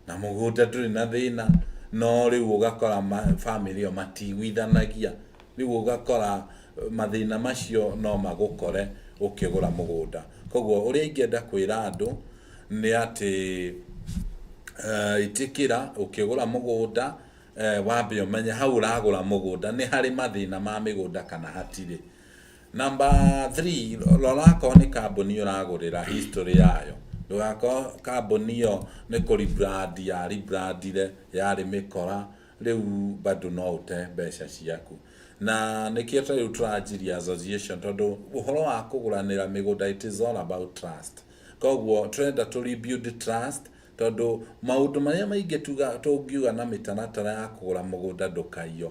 Na mũgũnda ndũrĩ na thĩna, no rĩu ũgakora bamĩrĩ ĩyo matiiguithanagia. Rĩu ũgakora mathĩna macio no magũkore ũkĩgũra mũgũnda. Koguo ũrĩa ingĩenda kwĩra andũ nĩ atĩ ĩtĩkĩra ũkĩgũra mũgũnda wambe ũmenye hau ũragũra mũgũnda nĩ harĩ mathĩna ma mĩgũnda kana hatirĩ. Number 3, rora akorwo nĩ kambuni ũragũrĩra history yayo. Ndũgakorwo kambuni ĩyo nĩ kũ rebrand ya rebrandire yarĩ mĩkora rĩu bado no ũte mbeca ciaku. Na nĩkĩo ta rĩu tũranjirie association tondũ ũhoro wa kũgũranĩra mĩgũnda, it is all about trust. Koguo tũrenda tũ rebuild trust tondũ maũndũ marĩa maingĩ tũngiuga na mĩtaratara ya kũgũra mũgũnda ndũkaiywo.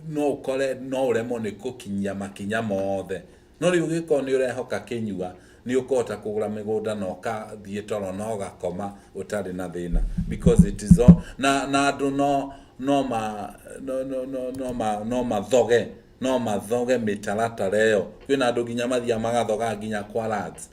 No ũkore no ũremwo nĩ gũkinyia makinya mothe. No rĩu ũngĩkorwo nĩ ũrehoka kĩnyua, nĩ ũkũhota kũgũra mĩgũnda na ũkathiĩ toro na ũgakoma ũtarĩ na thĩna. Because it is all, na andũ no, no ma, no, no, no, no ma, no mathoge, no mathoge mĩtaratara ĩyo. Kwĩna andũ nginya mathiaga magathoga nginya kwa lands.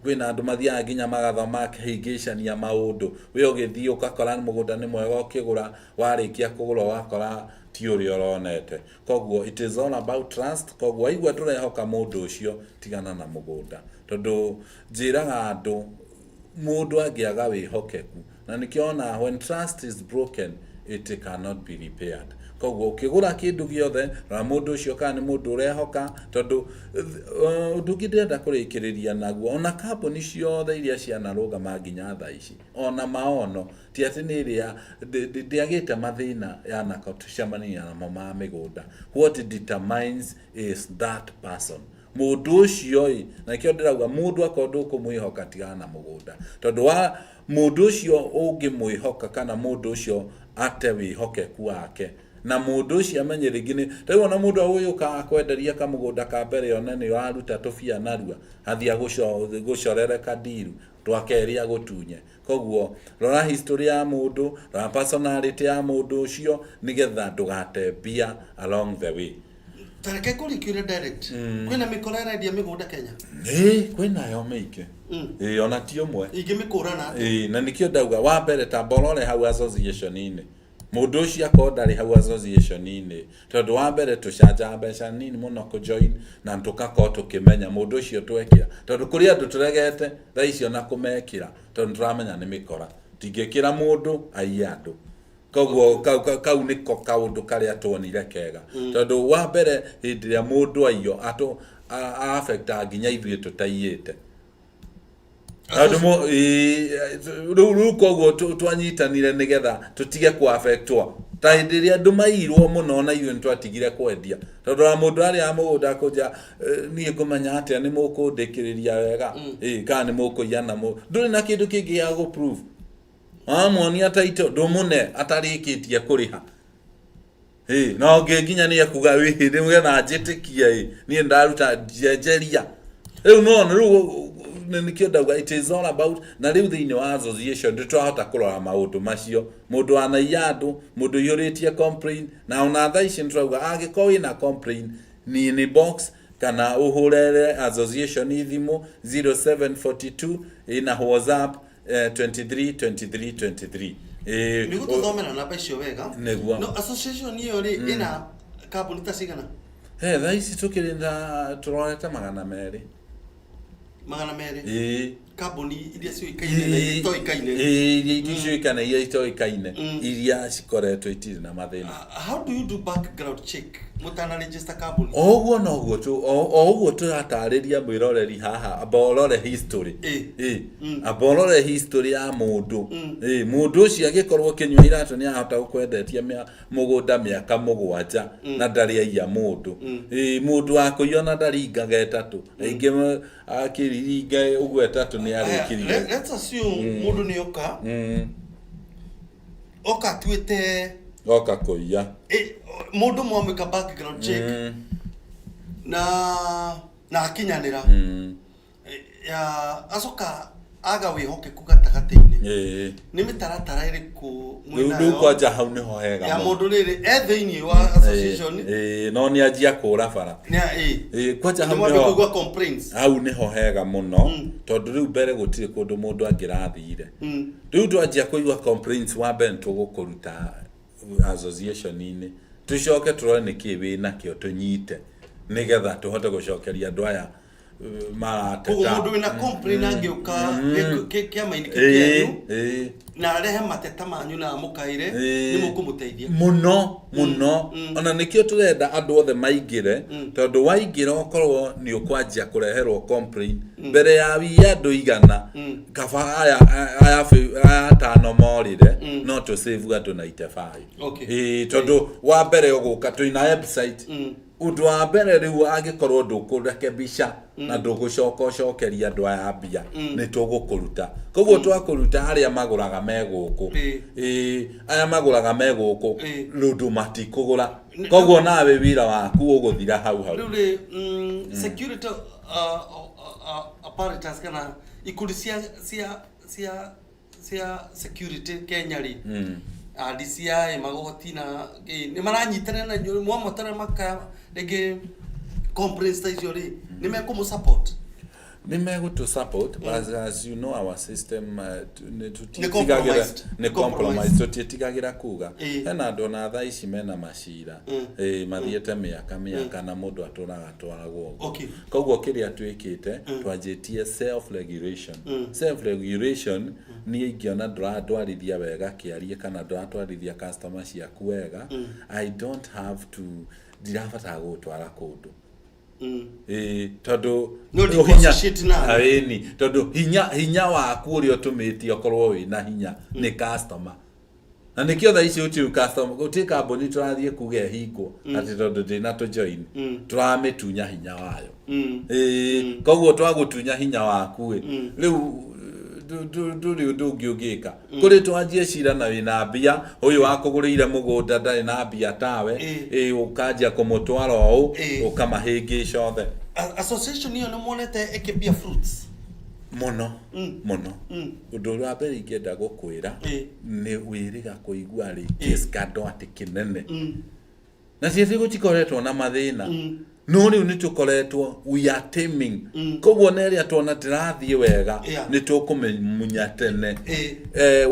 Kwĩna andũ mathiaga nginya magathoma makahĩngĩcania maũndũ. We ũgĩthiĩ ũgakora mũgũnda nĩ mwega ũkĩgũra, warĩkia kũgũra ũgakora ti ũrĩa ũronete. Koguo it is all about trust. Koguo waigua ndũrehoka mũndũ ũcio, tigana na mũgũnda. Tondũ njĩraga andũ mũndũ angĩaga wĩhokeku, na nĩkĩo ona when trust is broken it cannot be repaired. Koguo ũkĩgũra kĩndũ gĩothe, rora mũndũ ũcio kana nĩ mũndũ ũrehoka, tondũ ũndũ ũngĩ ndĩrenda kũrĩkĩrĩria naguo, ona kambuni ciothe iria cianarũgama nginya thaa ici, ona maono, ti atĩ nĩ ĩrĩa ndĩagĩte mathĩna yanacemania namo ma mĩgũnda. What determines is that person. Mũndũ ũcio ĩ, na nĩkĩo ndĩrauga mũndũ akorwo ndũkũmwĩhoka tigana na mũgũnda. Tondũ wa mũndũ ũcio ũngĩmwĩhoka kana mũndũ ũcio ate wĩhokeku wake, na mũndũ ũcio amenye rĩngĩ nĩ, ta rĩu ona mũndũ agũgĩũka akwenderia kamũgũnda ka mbere one nĩ ũraruta tũbia narua, athiĩ agũcorere kandiru, twa kerĩ agũtunye. Koguo rora history ya mũndũ, rora personality ya mũndũ ũcio, nĩgetha ndũgate mbia along the way. Ta reke ngũrie kĩũria direct. Kwĩna mĩkora ĩrendia mĩgũnda Kenya? Ĩĩ, kwĩnayo mĩingĩ. Ĩĩ, ona ti ũmwe. Ingĩmĩkũrana atĩa? Ĩĩ, na nĩkĩo ndauga wa mbere tamba ũrore hau association-inĩ. Mũndũ ũcio akorwo ndarĩ hau association-inĩ, tondũ wa mbere tũcanjaga mbeca nini mũno kũjoin, na tũgakorwo tũkĩmenya mũndũ ũcio twekĩra. Tondũ kũrĩ andũ tũregete thaa icio na kũmekĩra, tondũ nĩtũramenya nĩ mĩkora. Tingĩkĩra mũndũ aiye andũ. Koguo kau nĩko kaũndũ karĩa tuonire kega. Tondũ wa mbere hĩndĩ ĩrĩa mũndũ aiyo, affectaga nginya ithuĩ tũtaiyĩte. Tondũ rĩu koguo twanyitanire nĩgetha tũtige kũ-affectwo. Ta hĩndĩ ĩrĩa andũ maiyirwo mũno na ithuĩ nĩtwatigire kwendia. Tondũ ona mũndũ arĩa mũgũnda akũnja, niĩ ngũmenya atĩa nĩ mũkũndĩkĩrĩria wega, kana nĩ mũkũiya na ndũrĩ na kĩndũ kĩngĩ gĩa gũ-prove. Wamuonia title ndũmũne atarĩkĩtie kũrĩha. Na ũngĩ nginya nĩ ekuga, nĩgetha njĩtĩkie, niĩ ndaruta njenjeria. Rĩu no, rĩu nĩkĩo ndauga it is all about, na rĩu thĩinĩ wa association nĩtwahota kũrora maũndũ macio. Mũndũ wanaiya andũ, mũndũ ũiyũrĩtie complaint, na ona thaa ici nĩtũrauga angĩkorwo wĩna complaint, ni inbox kana ũhũrĩre association thimũ 0742 ĩna WhatsApp 23 23 23. Nĩ gũtũthomera namba icio wega. Nĩguo. No association ĩyo rĩ, ĩna kambuni ta cigana? He, thaa ici tũkĩrĩ na tũrorete 200. 200? Ĩĩ. Kambuni iria ciũĩkaine na iria itoĩkaine. Ĩĩ, iria ciũĩkaine, iria itoĩkaine, iria cikoretwo itirĩ na mathĩna. How do you do background check mũtana register kambuni? O ũguo noguo o ũguo tũratarĩria mwĩroreri haha, amba ũrore history. Ĩĩ. Amba ũrore history ya mũndũ. Ĩĩ, mũndũ ũcio angĩkorwo ũkĩnyua iratũ nĩ ahota gũkwendetia mũgũnda mĩaka 7 na ndarĩ aiya mũndũ. Ĩĩ, mũndũ wa kũiya ona ndaringaga ĩtatũ. Aingĩ akĩringa ũguo ĩtatũ nĩ arĩkiririe. Let's assume mũndũ nĩ oka. Oka atuĩte Oka kũiya. Mũndũ mwamwĩka background check. Na akinyanĩra. Ya acoka Aga wĩhokeku gatagatĩ-inĩ, nĩ mĩtaratara ĩrĩkũ rĩu mwĩnayo rĩu kwanja hau nĩho hega ya mũno. Mũndũ rĩrĩ e thĩinĩ wa association? Ĩĩ, no nĩ anjia kũra bara. Nĩ Ĩĩ, kwanja nĩ hau mwambia nĩho kũigua complaints. Hau nĩho hega mũno, tondũ rĩu mbere gũtirĩ kũndũ mũndũ angĩrathire. Rĩu twanjia kũigua complaints, wa mbere tũgũkũruta association-inĩ, tũcoke tũrore nĩkĩ wĩ nakĩo, tũnyite nĩgetha tũhote gũcokeria andũ aya marateta. Koguo mũndũ wĩna complaint angĩũka kĩama-inĩ kĩu kĩanyu na arehe mateta manyu na amũkaĩre, nĩ mũkũmũteithia? Mũno mũno. Ona nĩkĩo tũrenda andũ othe maingĩre, tondũ waingĩra ũkorwo nĩ ũkwanjia kũreherwo complaint mbere ya wiye andũ 100, kaba aya atano morĩre, no tũ save andũ 95. Ĩĩ, tondũ wa mbere ũgũka twĩna website. Ũndũ wa mbere rĩu, angĩkorwo ndũkũrekebisha na ndũgũcoka ũcokeria andũ aya mbia, nĩ tũgũkũruta. Koguo twakũruta, arĩa magũraga me gũkũ, ĩĩ, aya magũraga me gũkũ, rũndũ matikũgũra. Koguo nawe wĩra waku ũgũthira hau hau. Rĩu rĩ, security apparatus kana ikundi cia security Kenya rĩ, a DCI, magoti na nĩ maranyitanĩra na inyuĩ mwamotara maka rĩngĩ complaints ta icio rĩ, nĩ mekũmũ support? Nĩ megũtũ support, but as you know, our system nĩ Nĩ tũtiĩtigagĩra compromised. Nĩ compromise, tũtiĩtigagĩra kuga. Hena andũ ona thaa ici mena macira. Ĩĩ, mathiĩte mĩaka mĩaka na mũndũ atũraga atwaragwo ũguo. Koguo kĩrĩa twĩkĩte, twanjĩtie self regulation. Self regulation, niĩ ingĩona ndũratwarithia wega kĩarie kana ndũratwarithia customer ciaku wega, I don't have to, ndirabatara gũgũtwara kũndũ. Ĩĩ, tondũ No hinya ndikũ-associate nawe. Ĩni, tondũ hinya waku ũrĩa ũtũmĩte ũkorwo wĩna hinya nĩ customer, na nĩkĩo thaa ici gũtirĩ customer, gũtirĩ kambuni tũrathiĩ kuga ĩhingwo atĩ tondũ ndĩna tũjoin. Tũramĩtunya hinya wayo. Ĩĩ, koguo twagũtunya hinya waku ĩ, rĩu ndũrĩ ũndũ ũngĩ ũngĩka kũrĩ twanjie cira na wĩna mbia, ũyũ wakũgũrĩire mũgũnda ndarĩ na mbia tawe. Ĩĩ, ũkanjia kũmũtwara ũũ, ũkamahĩngĩca othe. Association ĩyo nĩ muonete ĩkĩbia fruits? Mũno mũno. Ũndũ wa mbere ingĩenda gũkwĩra, nĩ wĩrĩga kũigua rĩ kĩskando atĩ kĩnene na ciĩtĩ gũtikoretwo na mathĩna, no rĩu nĩ tũkoretwo, we are taming. Koguo na ĩrĩa tuona ndĩrathiĩ wega, nĩ tũkũmĩmunya tene.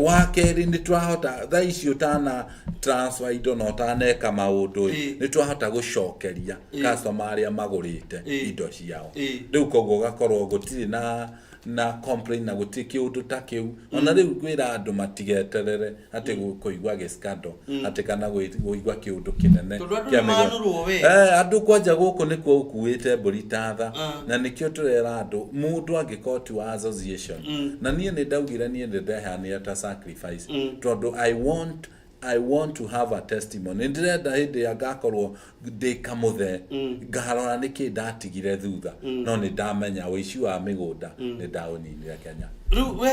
Wa kerĩ, nĩ twahota thaa ici ũtana transfer indo na ũtaneka maũndũ ĩ, nĩ twahota gũcokeria customer arĩa magũrĩte indo ciao. Rĩu koguo ũgakorwo gũtirĩ na complain na gũtirĩ kĩũndũ ta kĩu. Ona rĩu ngwĩra andũ matigeterere atĩ kũigua gĩskando atĩ kana kũigua kĩũndũ kĩnene Tondũ andũ kĩa nĩ mĩgũnda. manũrwo we. Andũ kwanja gũkũ nĩkuo ũkuĩte mbũri ta tha. Na nĩkĩo tũrera andũ, mũndũ angĩkorwo ti wa association, na niĩ nĩ ndaugire niĩ nĩ ndehanire ta sacrifice, tondũ I want to have a testimony. Ndĩrenda hĩndĩ ĩrĩa ngakorwo ndĩ kamũthe, ngarora nĩkĩ ndatigire thutha. No nĩ ndamenya ũici wa mĩgũnda nĩ ndaũninire Kenya. Rĩu we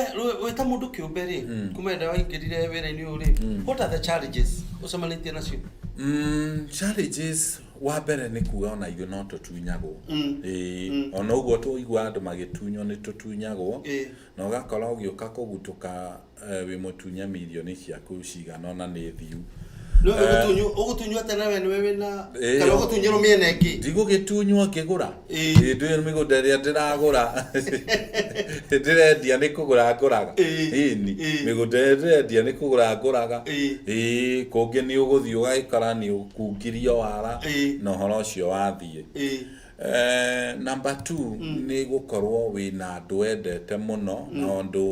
wĩ ta mũndũ kĩũmbe rĩ, kuma hĩndĩ ĩrĩa waingĩrire wĩra-inĩ ũyũ rĩ, what are the challenges ũcemanĩtie nacio? Challenges, wa mbere nĩ kuga ona ithuĩ no tũtunyagwo. Ĩĩ, ona ũguo tũigua andũ magĩtunywo, nĩ tũtunyagwo. Na ũgakora ũgĩũka kũgutũka, wĩ mũtunye mirioni ciaku cigana ũna nĩ thiu. Nĩ ũgũtunywo atĩa nawe nĩwe wĩna kana ũgũtunyĩrwo mĩena ĩngĩ? Ndigũgĩtunywo ngĩgũra. Ĩĩ, ndũĩ mĩgũnda ĩrĩa ndĩragũra, ndĩrendia, nĩ kũgũra ngũraga. Ĩni, mĩgũnda ĩrĩa ndĩrendia nĩ kũgũra ngũraga. Ĩĩ, kũngĩ nĩ ũgũthiĩ ũgagĩkora nĩ ũkungirio wara na ũhoro ũcio wathiĩ. Number two, nĩ gũkorwo wĩna andũ wendete mũno na ũndũ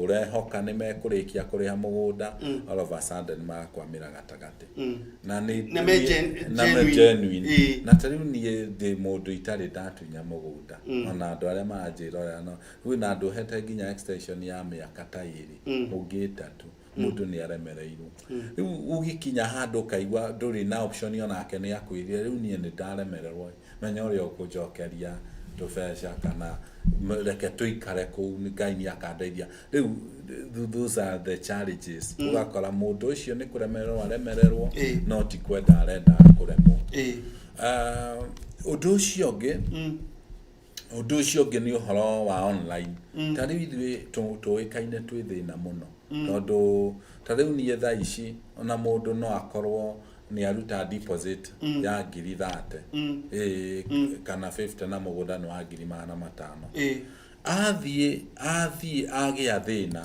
ũrehoka nĩ mekũrĩkia kũrĩha mũgũnda, all of a sudden magakwamĩra gatagatĩ. Na nĩ Na me na me genuine. Genuine. Na ta rĩu niĩ ndĩ mũndũ itarĩ ndatunya mũgũnda. Ona andũ arĩa maranjĩra ũrĩa, no kwĩna andũ hete nginya extension ya mĩaka ta 2, ũngĩ 3, mũndũ nĩ aremereirwo. Rĩu ũgĩkinya handũ ũkaigua ndũrĩ na option, onake nĩ akwĩrire rĩu niĩ nĩ ndaremererwo, menya ũrĩa ũkũnjokeria tũbeca kana reke tũikare kũu, Ngai nĩ akandeithia. Rĩu those are the challenges. Ũgakora mũndũ ũcio nĩ kũremererwo aremererwo, no ti kwenda arenda kũremwo. Ũndũ ũcio ũngĩ, Ũndũ ũcio ũngĩ nĩ ũhoro wa online. Ta rĩu ithuĩ tũĩkaine twĩ thĩna mũno, tondũ ta rĩu niĩ thaa ici ona mũndũ no akorwo nĩ aruta deposit ya 30,000, ĩĩ, kana 50, na mũgũnda nĩ wa 500,000. Athiĩ agĩa thĩna,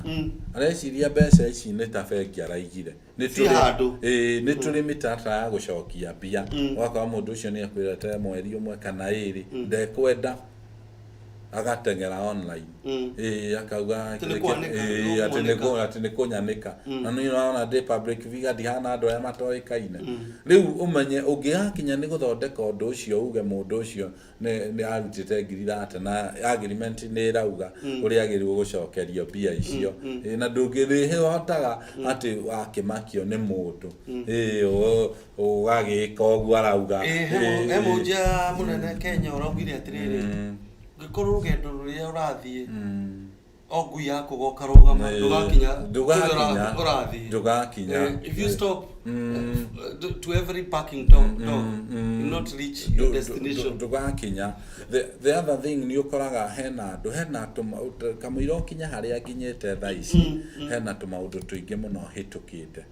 areciria mbeca ici nĩ ta bengi araigire. Nĩ Ci handũ. Ĩĩ, nĩ tũrĩ mĩtaratara ya gũcokia mbia. Ũgakora mũndũ ũcio nĩ ekwĩrete mweri ũmwe kana ĩrĩ, ndekwenda, agateng'era online. Ĩĩ, akauga Atĩ nĩ kwanĩka, ĩĩ, atĩ nĩ nĩ atĩ nĩ kũnyanĩka, na nĩ ũrona ndĩ public figure, ndihana andũ arĩa matoĩkaine. Rĩu ũmenye ũngĩgakinya nĩ gũthondeka ũndũ ũcio, uge mũndũ ũcio nĩ arutĩte 30,000 na agreement nĩ ĩrauga ũrĩa agĩrĩirwo gũcokerio mbia icio. Ĩĩ, na ndũngĩrĩhotaga atĩ wakĩmakio nĩ mũndũ. Ĩĩ, ũgagĩka ũguo arauga. Ĩĩ, he mũhunjia mũnene Kenya ũraugire atĩrĩrĩ, ngĩkorwo rũgendo rũrĩa ũrathiĩ o ngui yaku goka rũgama, ndũgakinya ndũgakinya. Kũrĩa ũrathiĩ. Ndũgakinya. If you stop to every parking dog, you not reach your destination. Ndũgakinya. The other thing, nĩ ũkoraga hena andũ, hena kamũira ũkinya harĩa nginyĩte thaa ici, hena tũmaũndũ tũingĩ mũno hĩtũkĩte.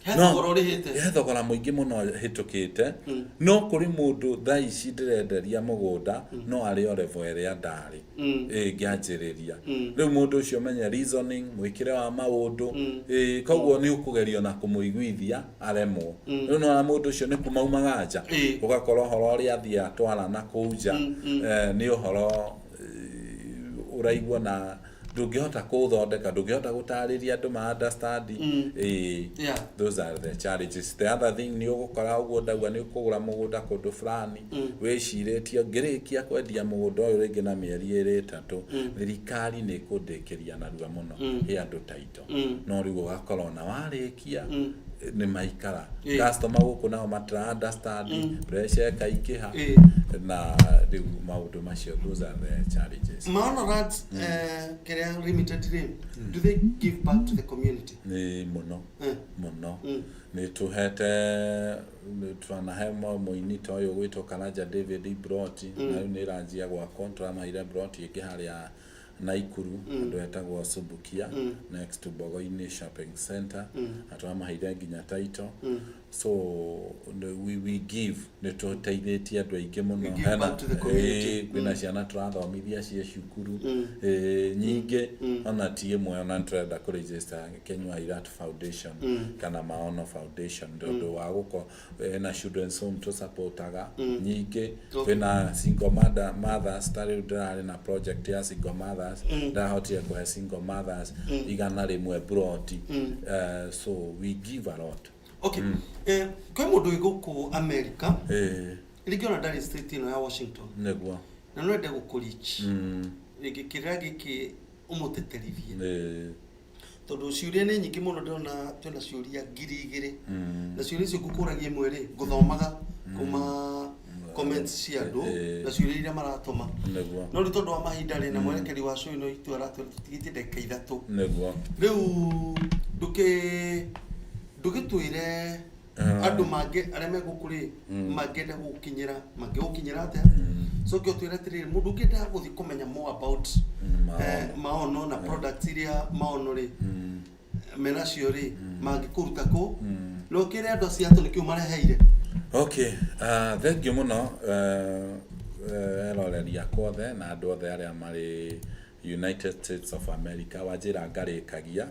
He thogora ũrĩhĩte. He thogora mũingĩ mũno hĩtũkĩte. No kũrĩ mũndũ thaa ici ndĩrenderia mũgũnda no arĩ o level ĩrĩa ndarĩ ĩĩ ngĩanjĩrĩria. Rĩu mũndũ ũcio, menye reasoning, mwĩkĩre wa maũndũ. Ĩĩ, koguo nĩ ũkũgerio na kũmũiguithia, aremwo. Rĩu nĩwona mũndũ ũcio nĩ kuma umaga nja, ũgakora ũhoro ũrĩa athiĩ atwara na kũu nja, nĩ ũhoro ũraigua na ndũngĩhota kũũthondeka, ndũngĩhota gũtarĩria andũ ma understand. Ĩĩ. Those are the challenges. The other thing, nĩ ũgũkora ũguo ndauga nĩ ũkũgũra mũgũnda kũndũ fulani, wĩcirĩtie ngĩrĩkia kwendia mũgũnda ũyũ rĩngĩ na mĩeri ĩrĩ ĩtatũ, thirikari nĩ ĩkũndĩkĩria narua mũno ĩ andũ title. No rĩu ũgakora ona warĩkia nĩ maikara. Customer gũkũ nao matira understand, pressure ĩkaingĩha. Na rĩu maũndũ macio, those are the challenges. Maono Lands Kenya Limited rĩ, do they give back to the community? Nĩ mũno. Mũno. Nĩ tũhete, twanahe mũini ta ũyũ gwĩtwo Karanja David Broti, na rĩu nĩ ĩranjia gwakwo. Tũramaheire broti ĩngĩ harĩa Naikuru, handũ hetagwo Subukia, next to Bogoini Shopping Center, na tũramaheire nginya title. So we give, nĩ tũteithĩtie andũ aingĩ mũno. We give back to the community. Ĩĩ, kwĩna ciana tũrathomithia ciĩ cukuru. Ĩĩ, nyingĩ, ona ti ĩmwe. Ona nĩ tũrenda kũregister Kinyua Iratu Foundation kana Maono Foundation, tondũ wa gũko ena children's home tũsupportaga nyingĩ. Kwĩna single mothers, ta rĩu ndĩrarĩ na project ya single mothers, ndahotire kũhe single mothers 100 broti. So we give a lot. Okay, kwĩ mũndũ wĩ gũkũ America, rĩngĩ ona ndarĩ state ĩno ya Washington, na no ende gũkũreach, rĩngĩ kĩrĩra gĩkĩ ũmũteterithie, tondũ ciũria nĩ nyingĩ mũno. Ndĩrona twĩna ciũria 2000, na ciũria icio ngũkũragia imwe rĩ, ngũthomaga kuma comments cia andũ na ciũria iria maratũma. No rĩu tondũ wa mahinda rĩ, na mwerekeri wa show ĩno itũ aratwĩra tũtigĩtie ndagĩka 3. Rĩu ndũgĩtwĩre andũ mangĩ arĩa me gũkũ rĩ, mangĩenda gũgũkinyĩra, mangĩgũkinyĩra atĩa? Coke ũtwĩre atĩrĩrĩ, mũndũ ũngĩenda gũthiĩ kũmenya more about Maono. Maono na products iria Maono rĩ menacio rĩ, mangĩkũruta kũ? Na ũkĩre andũ acio atũ nĩkĩo mareheire. Okay, thank you mũno, eroreri akwa othe na andũ othe arĩa marĩ United States of America. Wanjĩra ngarĩkagia.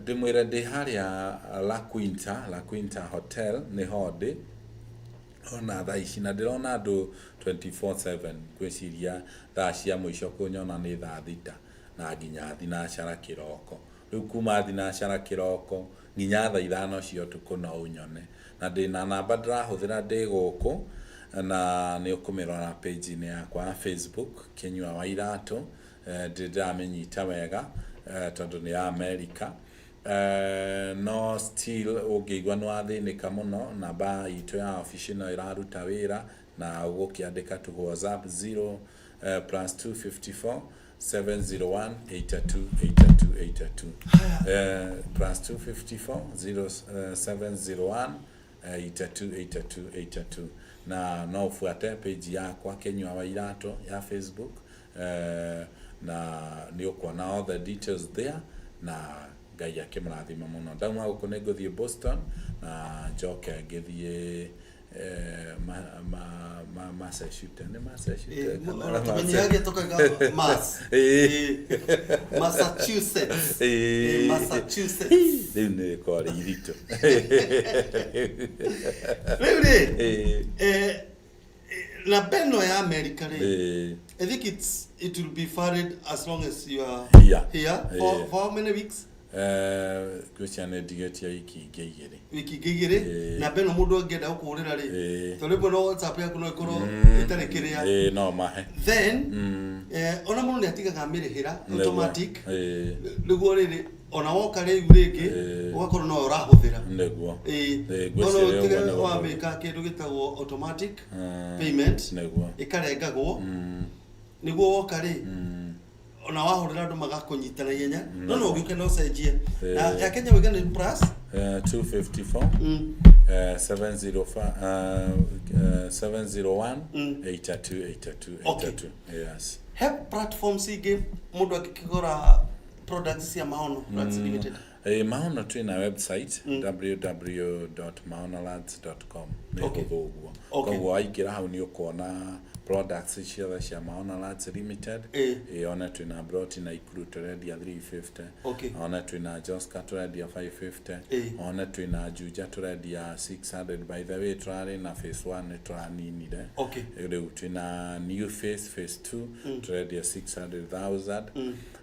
Ndĩmwĩre ndĩ harĩa La Quinta, La Quinta Hotel nĩho ndĩ ona thaa ici, na ndĩrona andũ 24/7. Ngwĩciria thaa cia mũico kũnyona nĩ thaa 6 na nginya thinacara kĩroko. Rĩu kuma thinacara kĩroko nginya thaa 5 cia ũtukũ no ũnyone, na ndĩna namba ndĩrahũthĩra ndĩ gũkũ, na nĩ ũkũmĩrora page-inĩ yakwa ya Facebook, Kinyua wa Iratũ. Ndĩramĩnyita wega, tondũ nĩ ya America. No still ũngĩigua nĩ wathĩnĩka mũno, namba itũ ya obici no ĩraruta wĩra, na ũgũkĩandĩka tu WhatsApp 0 plus 254 701 82 82 82, plus 254 0701 82 82 82. Na no ũbuate page yakwa Kinyua wa Iratũ ya Facebook, na nĩ ũkuona all the details there, na Ngai akĩmũrathima mũno. Ndauma gũkũ nĩ ngũthiĩ Boston na njoke ngĩthiĩ Massachusetts, nĩ Massachusetts kana Ona tũmenyihagia tũkauga Mass. Massachusetts. Massachusetts. Rĩu nĩ rĩkoragwo rĩ iritũ. Rĩu rĩ, namba ĩno ya America rĩ, I think it will be valid as long as you are Here. here for how many weeks? Ngwĩciria nĩ ndigĩtie wiki ingĩ 2. Wiki ingĩ 2. Namba ĩno mũndũ angĩenda gũkũhũrĩra rĩ, tondũ rĩmwe no WhatsApp yaku no ĩkorwo ĩtarĩ kĩrĩa. Ĩĩ, no mahe. Then ona mũndũ nĩ atigaga amĩrĩhĩra automatic, nĩguo rĩrĩ ona woka rĩu rĩngĩ ũgakorwo no ũrahũthĩra. Nĩguo. Ĩĩ, Ngwĩciria no ũguo ũtige nĩguo. wamĩka kĩndũ gĩtagwo automatic payment, ĩkarengagwo nĩguo woka rĩ, ona wahũrĩra andũ magakũnyita na ihenya, no no ũgĩũke na ũcenjie na ya Kenya wĩga nĩ plus 254 705 701 82 82 82, yes. He platforms ingĩ mũndũ angĩkĩgũra products cia Maono Lads Limited? Maono twĩna website www.maonolads.com, nĩ hũthũ ũguo. Koguo waingĩra hau nĩ ũkuona products ciothe cia Maono Lads Limited. Ona twĩna Broti na Ikuru tũrendia 350. Ona twĩna Joska tũrendia 550. Ona twĩna Juja tũrendia 600. By the way, tũrarĩ na phase 1 nĩ tũraninire. Rĩu twĩna new phase, phase 2, tũrendia 600,000,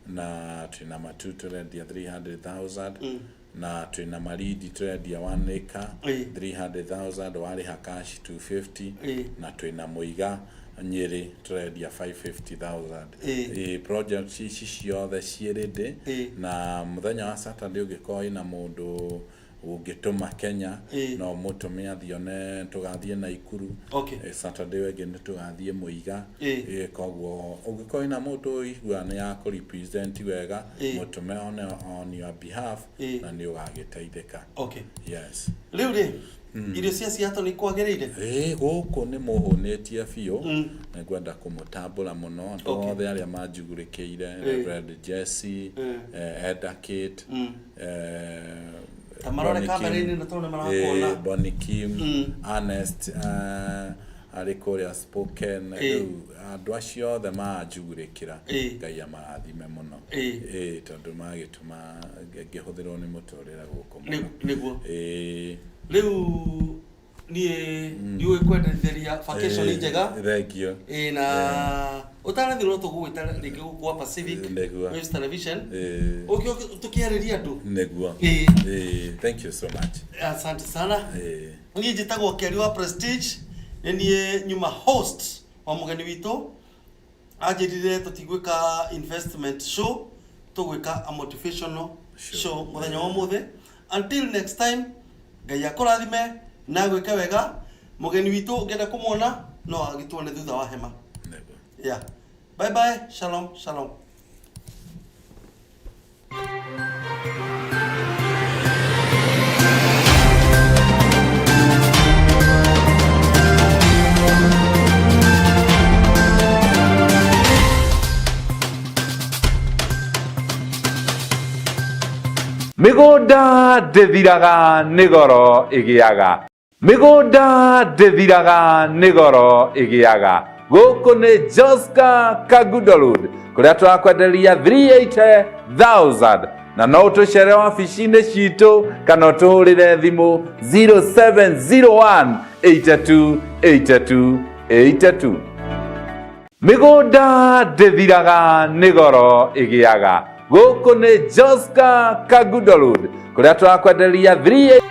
na twĩna Matu tũrendia 300,000, na twĩna Maridi tũrendia 1 acre 300,000, warĩha cash 250, na twĩna Mũiga Nyĩrĩ tũrendia 550,000. Ĩĩ, project ici ciothe ciĩ ready. Na mũthenya wa Saturday ũngĩkorwo wĩna mũndũ ũngĩtũma Kenya, no mũtũme athiĩ, one tũgathiĩ Naikuru. Saturday ĩyo ĩngĩ nĩ tũgathiĩ Mũiga. Koguo ũngĩkorwo wĩna mũndũ ũigua nĩ ya kũ represent wega, mũtũme on your behalf, na nĩ ũgagĩteithĩka. Yes. Rĩu rĩ, irio cia Seattle nĩ kwagĩrĩire? Ĩĩ, gũkũ nĩ mũhũnĩtie biũ. Nĩ ngwenda kũmũtambũra mũno andũ othe arĩa manjugũrĩkĩire, Reverend Jesse, Eda Kate, Ta marore Bonnie Kim. kamera-inĩ na tondũ nĩ marakuona. Bonnie Kim, Ernest, arĩ kũrĩa Spoken. Rĩu andũ acio othe manjugũrĩkĩra, Ngai amarathime mũno. Ĩĩ, tondũ magĩtũma ngĩhũthĩrwo nĩ mũtũrĩre gũkũ mũno. Nĩguo. Ĩĩ. Rĩu niĩ ndiũĩ kwendetheria vacation njega. Thank you. Ĩĩ, na ũtanathiĩ no tũgũgwĩta rĩngĩ gũkũ gwa Pacific Waves Television, ũke tũkĩarĩria andũ. Nĩguo. Ĩĩ, thank you so much. Asante sana. Niĩ njĩtagwo Keri wa Prestige, nĩ niĩ nyuma host wa mũgeni witũ anjĩrire tũtigwĩka investment show, tũgwĩka a motivational Show. show mũthenya wa ũmũthĩ. Until next time, Ngai akũrathime na gwĩke wega. Mũgeni witũ ũngĩenda kũmuona no agĩtuone thutha wa hema. Nĩguo. Yeah, bye bye, shalom shalom. Mĩgũnda ndĩthiraga nĩ goro ĩgĩaga, mĩgũnda ndĩthiraga nĩ goro ĩgĩaga. Gũkũ nĩ Joska Kangundo Road kũrĩa tũrakwenderia 380,000, na no ũtũcere wabici-inĩ citũ kana ũtũhũrĩre thimũ 0701 82 82 82. Mĩgũnda ndĩthiraga nĩ goro ĩgĩaga. Gũkũ nĩ Joska Kangundo Road kũrĩa tũrakwenderia 3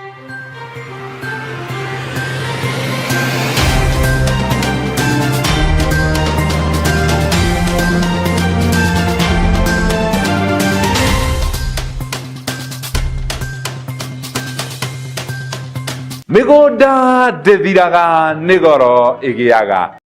Mĩgũnda ndĩthiraga nĩ goro ĩgĩaga.